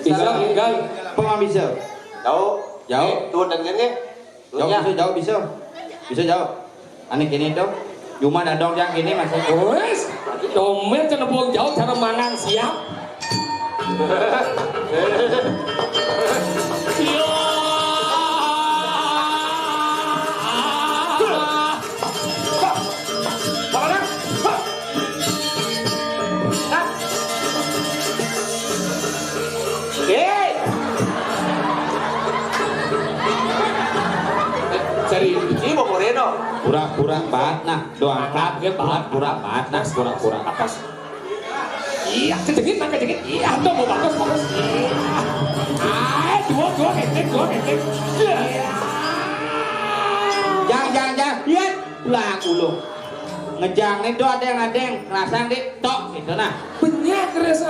Bisa ngigal. Apa nggak bisa? Jauh. Jauh. Eh, tuh dengerin ya. Jauh bisa, jauh bisa. Bisa jauh. Aneh gini dong. Cuma dadong yang gini masih. Wes, domen cenah buang jauh cara mangan siap. Iya. Hei. Cari ini mau Moreno. Pura-pura baat nah, doang. Pura-pura baat nah, pura-pura. Atas. Iya, kejengit nah, kejengit. Iya, tuh mau bagus, bagus. Iya. Ah, dua, dua, ketek, dua, ketek. Iya. Jang, jang, jang. Iya. Pulang ulung. Ngejang nih, do, adeng, adeng. Ngerasang, Dik. Tok, gitu nah. Banyak ngerasa.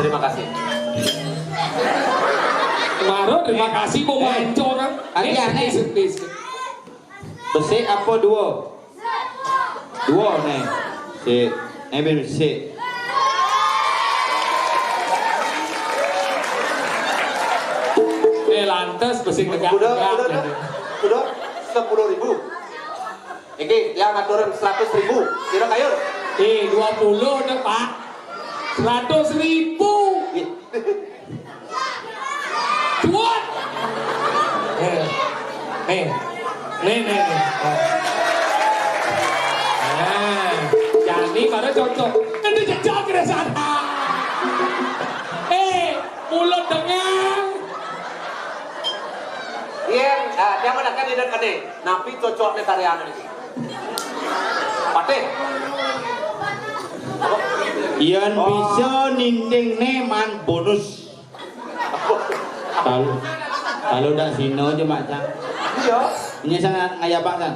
Terima kasih. Maro, terima kasih, mau mancor kan? Hati-hati. Bis, bis, bis. Besik apa dua? Dua nih. Sik. Nih, bin besik. Eh, lantas besik tegak. Udah, udah, udah. Udah, sepuluh ribu. Iki, yang ngaturin seratus ribu. Kira kayu. Eh, dua puluh nih, Pak. Seratus ribu. Iya. Cuat. Eh, nih. Nih, nih, nih. Nah, jadi pada cocok. Ini jejak ke sana. Eh, mulut dengan. Iya, ah, dia mana kan ini kan nih. Napi cocok nih karya ini. Patih. Yan bisa ninding neman bonus. Kalau kalau dak sino aja mak cak. Iya. Ini sana ngayabang kan.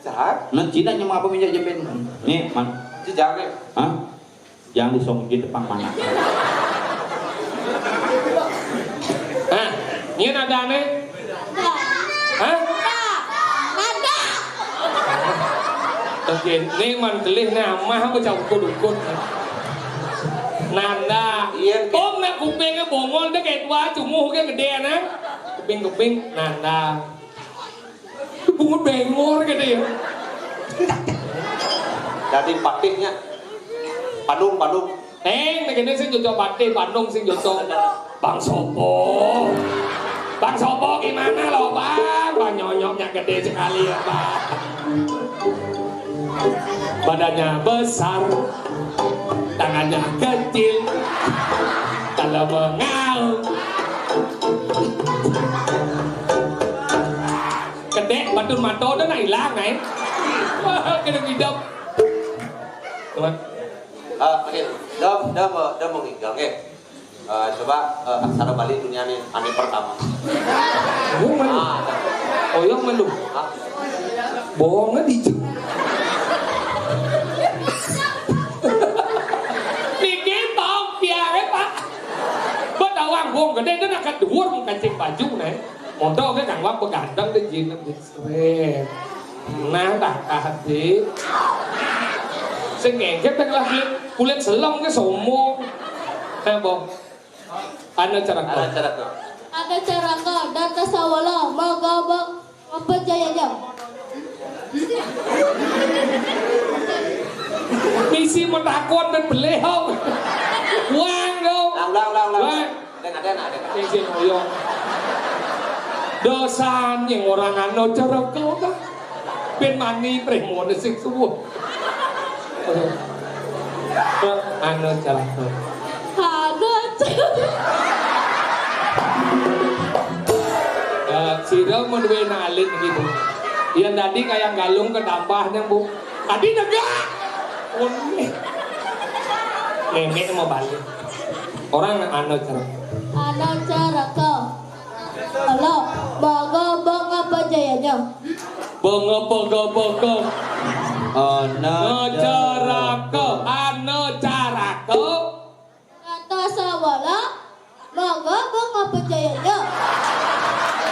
Cak. Nah, Cina cuma apa minyak jepit. Nih, man. Cak. Hah? Yang disongkit depan mana? Hah? Ini ada nih? Hah? Nanda. Oke, ini man kelih nih amah apa cak ukur-ukur. Nanda. Iya. Om nak kupingnya bongol deh kayak tua cumuh kayak gede nah. Kuping-kuping Nanda. Bungut bengor gitu ya. Jadi patihnya. Padung, padung. Teng, nek kene sing cocok patih, Bandung sing cocok. Bang Sopo. Bang Sopo gimana loh, Bang? Bang nyonyoknya gede sekali ya, Bang. Badannya besar, tangannya kecil. Kalau mengaum. Kedek batur mato dah nak hilang, eh. Kena hidup. Coba. Ah, oke. Dah, dah, dah, dah mau ngigang, eh. Eh, coba, eh, aksara Bali dunia ni, ane pertama. Bohong malu. Ah, dah. Oyong malu. Ah. Bohong di. Niki tau piare, Pak. Betawang bohong gede, dia nak keduur mau kancing baju, nih. Motor ke kang wak beganteng deh, jin. Keren. Nah, tak hati. Sing ngengket tak lah kulit, kulit selem ke somo. Nah, Bong. Ana caraka. Ana caraka. Ada caraka, data sawala, maga ba, apa jaya jam. Misi metakon dan belehong. Wang dong. Ulang, ulang, ulang, ulang. Wang. Ada, ada, ada. Sing, sing, oyong. Dosan yang orang anu ceroko ta. Ben mani premone sing suwuh. Anu ceroko. Ada ceroko. Eh, sira menduwe alit gitu. Yang tadi kayak galung ketambah nyang, Bu. Tadi negak. Nenek mau balik. Orang anu ceroko. Ada ceroko. Halo, baga banga pajayanya. Banga baga baga. Ana caraka, ana caraka. Kata sawala, baga banga pajayanya.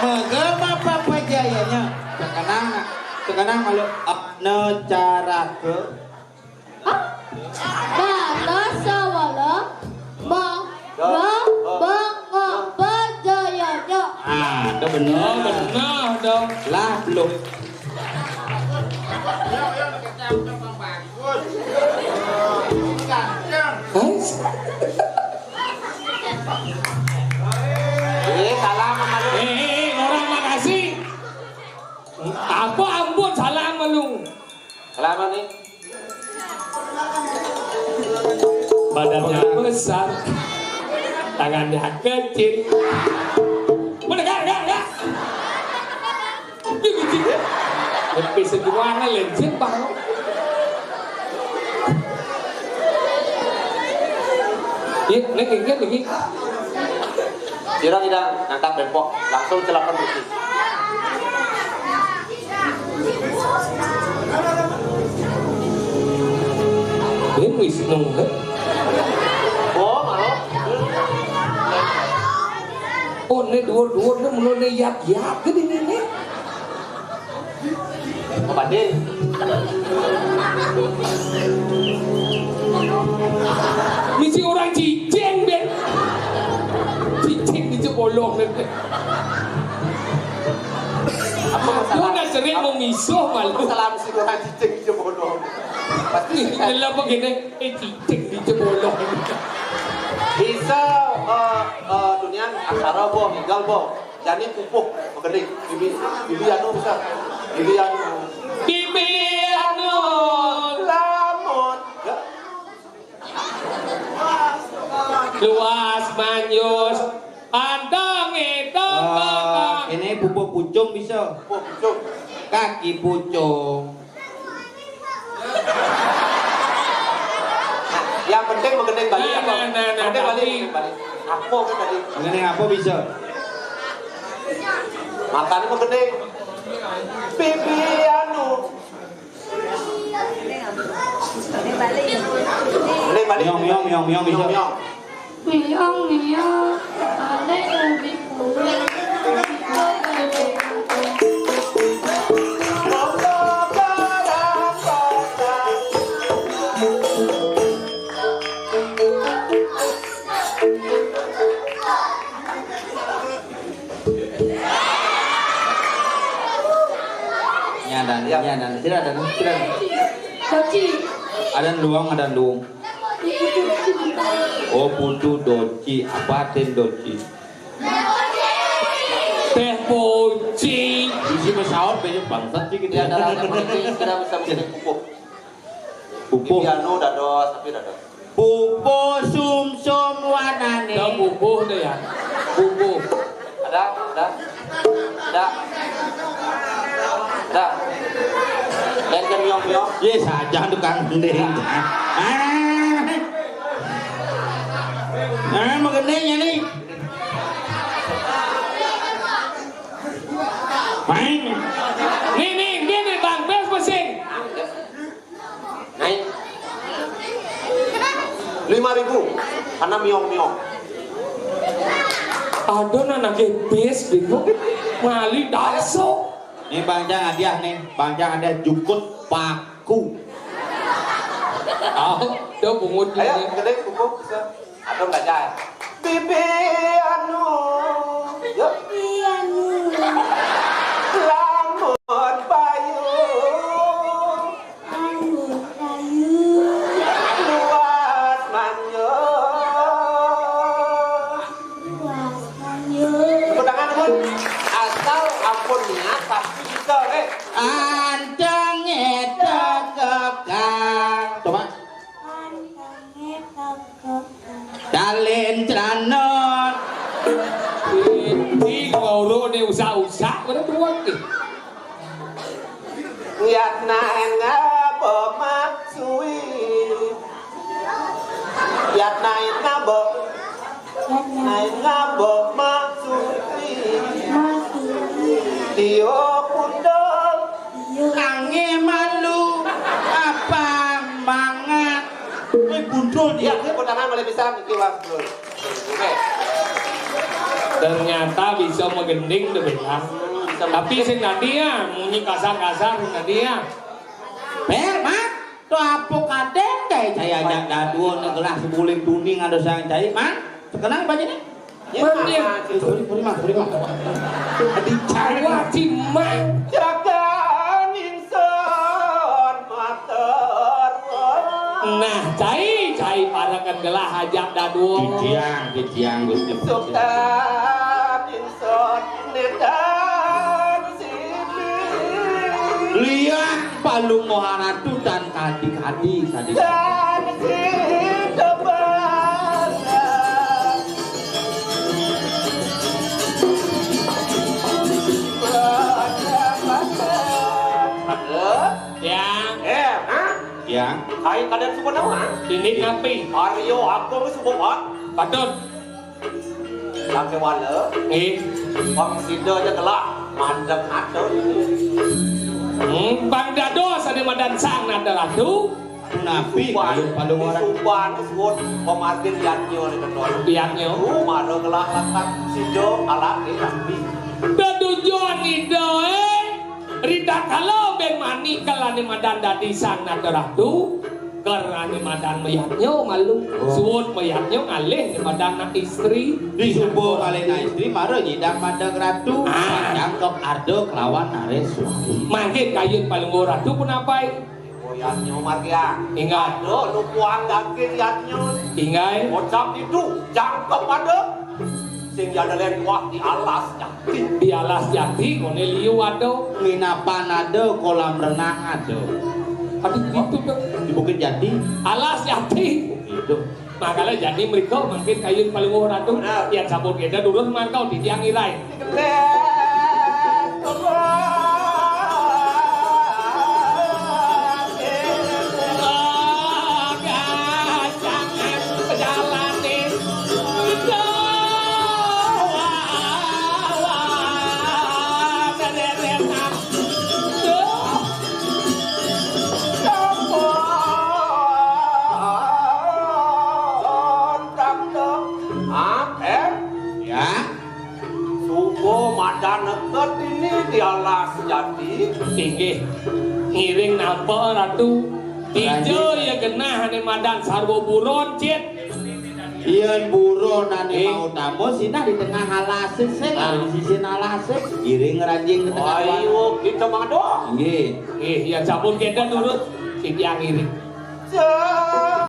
Maga mapa pajayanya. Tekenang, tekenang malu. Ana caraka. Hah? Kata sawala, baga banga pajayanya. Ah, dah benar. Oh, benar dong. Lah, belum. Hah? Eh, salah sama lu. Eh, eh, eh, orang makasih. Apa ampun salah sama lu? Salah apa nih? Badannya besar, tangannya kecil. Mana gak, gak, gak? Ini kecil ya? Lebih sejuangan lencin, Bang. Iya, nek, nek, nek. Sira tidak nangkap rempok, langsung celaka mati. Ini Wisnu, kan? Oh, malu. Oh, ini dua-dua, ini menurut ini yat-yat, kan ini, ini. Apa deh? Misi orang cicing, Ben. Cicing di cebolong, Ben. Apa masalah? Gua udah sering mau misuh, malu. Apa masalah misi orang cicing di cebolong? Pasti nih, sih, kan? Dalam begini, eh, cicing di cebolong. Bisa, eh, eh, dunian aksara, boh, migal, boh. Jani pupuh, magending. Bibi, bibi anu bisa. Bibi anu. Bibi anu. Lamun. Ya. Luas manjus. Antang itu. Eh, ini pupuh pucung bisa. Pupuh pucung. Kaki pucung. Nah, yang penting magending balik. Nah, apa? Nah, nah, nah, magending balik, tapi magending balik. Apa kan tadi? Magending apa bisa? Makanya magending. Pipi anu. Magending balik. Miong, miong, miong, miong bisa. Miong, miong. Miong, miong. Ada yang lebih kurang. Nyadan, ya. Nyadan. Tidak ada, tidak ada. Doci. Ada luang, ada luang. Oh, putu doci. Apa artinya doci? Teh poci. Bisi pesawat banyak bangsat sih gitu. Ya, dalam negeri tidak bisa bikin pupuk. Pupuh. Piano dados, tapi dados. Pupuh sumsum warnane. Dah pupuh deh ya. Pupuh. Ada, ada. Ada. Ada. Dan kan miong-miong. Ye, saja tukang gending. Ah. Ah, magending ya nih. Main. Nih, nih, dia nih, Bang Bes mesin. Naik. Lima ribu. Karena miong-miong. Ada anak bis bingung. Ngali daso. Nih, Bang Jang hadiah nih. Bang Jang hadiah jukut paku. Ah, dia pungut. Ayo, ini. Gede kuku, bisa. Atau belajar. Bibi anu. Yuk. Bibi anu. Lamun payu. Lamun payu. Luas manjur. Luas manjur. Tepuk tangan, Bun. Asal ampun niat, pasti bisa, eh. Anteng eta kekang. Coba. Anteng eta kekang. Dalin celana. Ini guru nih usah-usah, udah buat nih. Lihat naen ngabo maksui. Lihat naen ngabo. Naen ngabo maksui. Iya, Bunda. Iya. Kanggé malu, abang mangat. Kowe bundul dia. Iya, kowe potongan boleh bisa iki, Mas. Ternyata bisa menggending tuh, Bang. Tapi sing nanti ya, munyi kasar-kasar sing nanti ya. Ber, Mak, to apa kadén kae cai ajak dadua nek gelah sebuling tuning ada sang cai, Mak? Sekenang apa aja nih? Mak, iya. Eh, sorry, sorry, Mak, sorry, Mak. Adi cai. Wah, Cimak. Jagan ingsun matur. Nah, cai, cai parekan gelah ajak dadua. Titiang, titiang, Gusti. Suktan ingsun nedan sini. Liang palungguh ratu dan kadi-kadi, kadi-kadi. Dan sini bareng. Ya. Eh, hah? Ya. Hai, kadén suku naon? Ini napi? Arya Agung suku, Pak. Patut. Sakéwala. Nggih. Wong sida aja telah mandeg atur. Hmm, Bang Dados ade madan sang nata ratu. Napi Suban, kayun palung orang. Suban, suwun pamargin yadnya oleh ketua. Yadnya. Oh, mara gelah lakat sida alak di napi. Tetujuan ida, eh. Ritatkala ben mani kalane madan dadi sang nata ratu, karane madan mayatnya malu. Oh. Suud mayatnya ngalih madan nak istri. Disuba kalih nak istri, mara nyidang madan ratu. Ah. Jangkep arda kelawan nareswari. Mangkin kayun palungguh ratu punapai? Yadnya margiang. Ingat. Ada lupuan daging yadnya. Ingai. Kocap itu, jangkep ada. Sing jana len wah di alas jati. Di alas jati, ngone liu ada. Nginapan ada, kolam renang ada. Aduh, gitu dong. Di Bukit Jati. Alas jati. Gitu. Makanya jadi mereka mangkin kayun palungguh ratu. Benar. Yang sabun kita durus markau di tiang irai. Ah, eh? Ya. Suba madan neked ini di alas jati. Inggih. Ngiring napa, Ratu? Dija ya genah ane madan sarwa buron, Cit. Yen buron ane mau tamu, sinah di tengah alas sing, ah, di sisi alas sing. Ngiring ranjing ke tengah. Ayo, kita madu. Nggih. Nggih, ya sampun kita nurut sing tiang ngiring.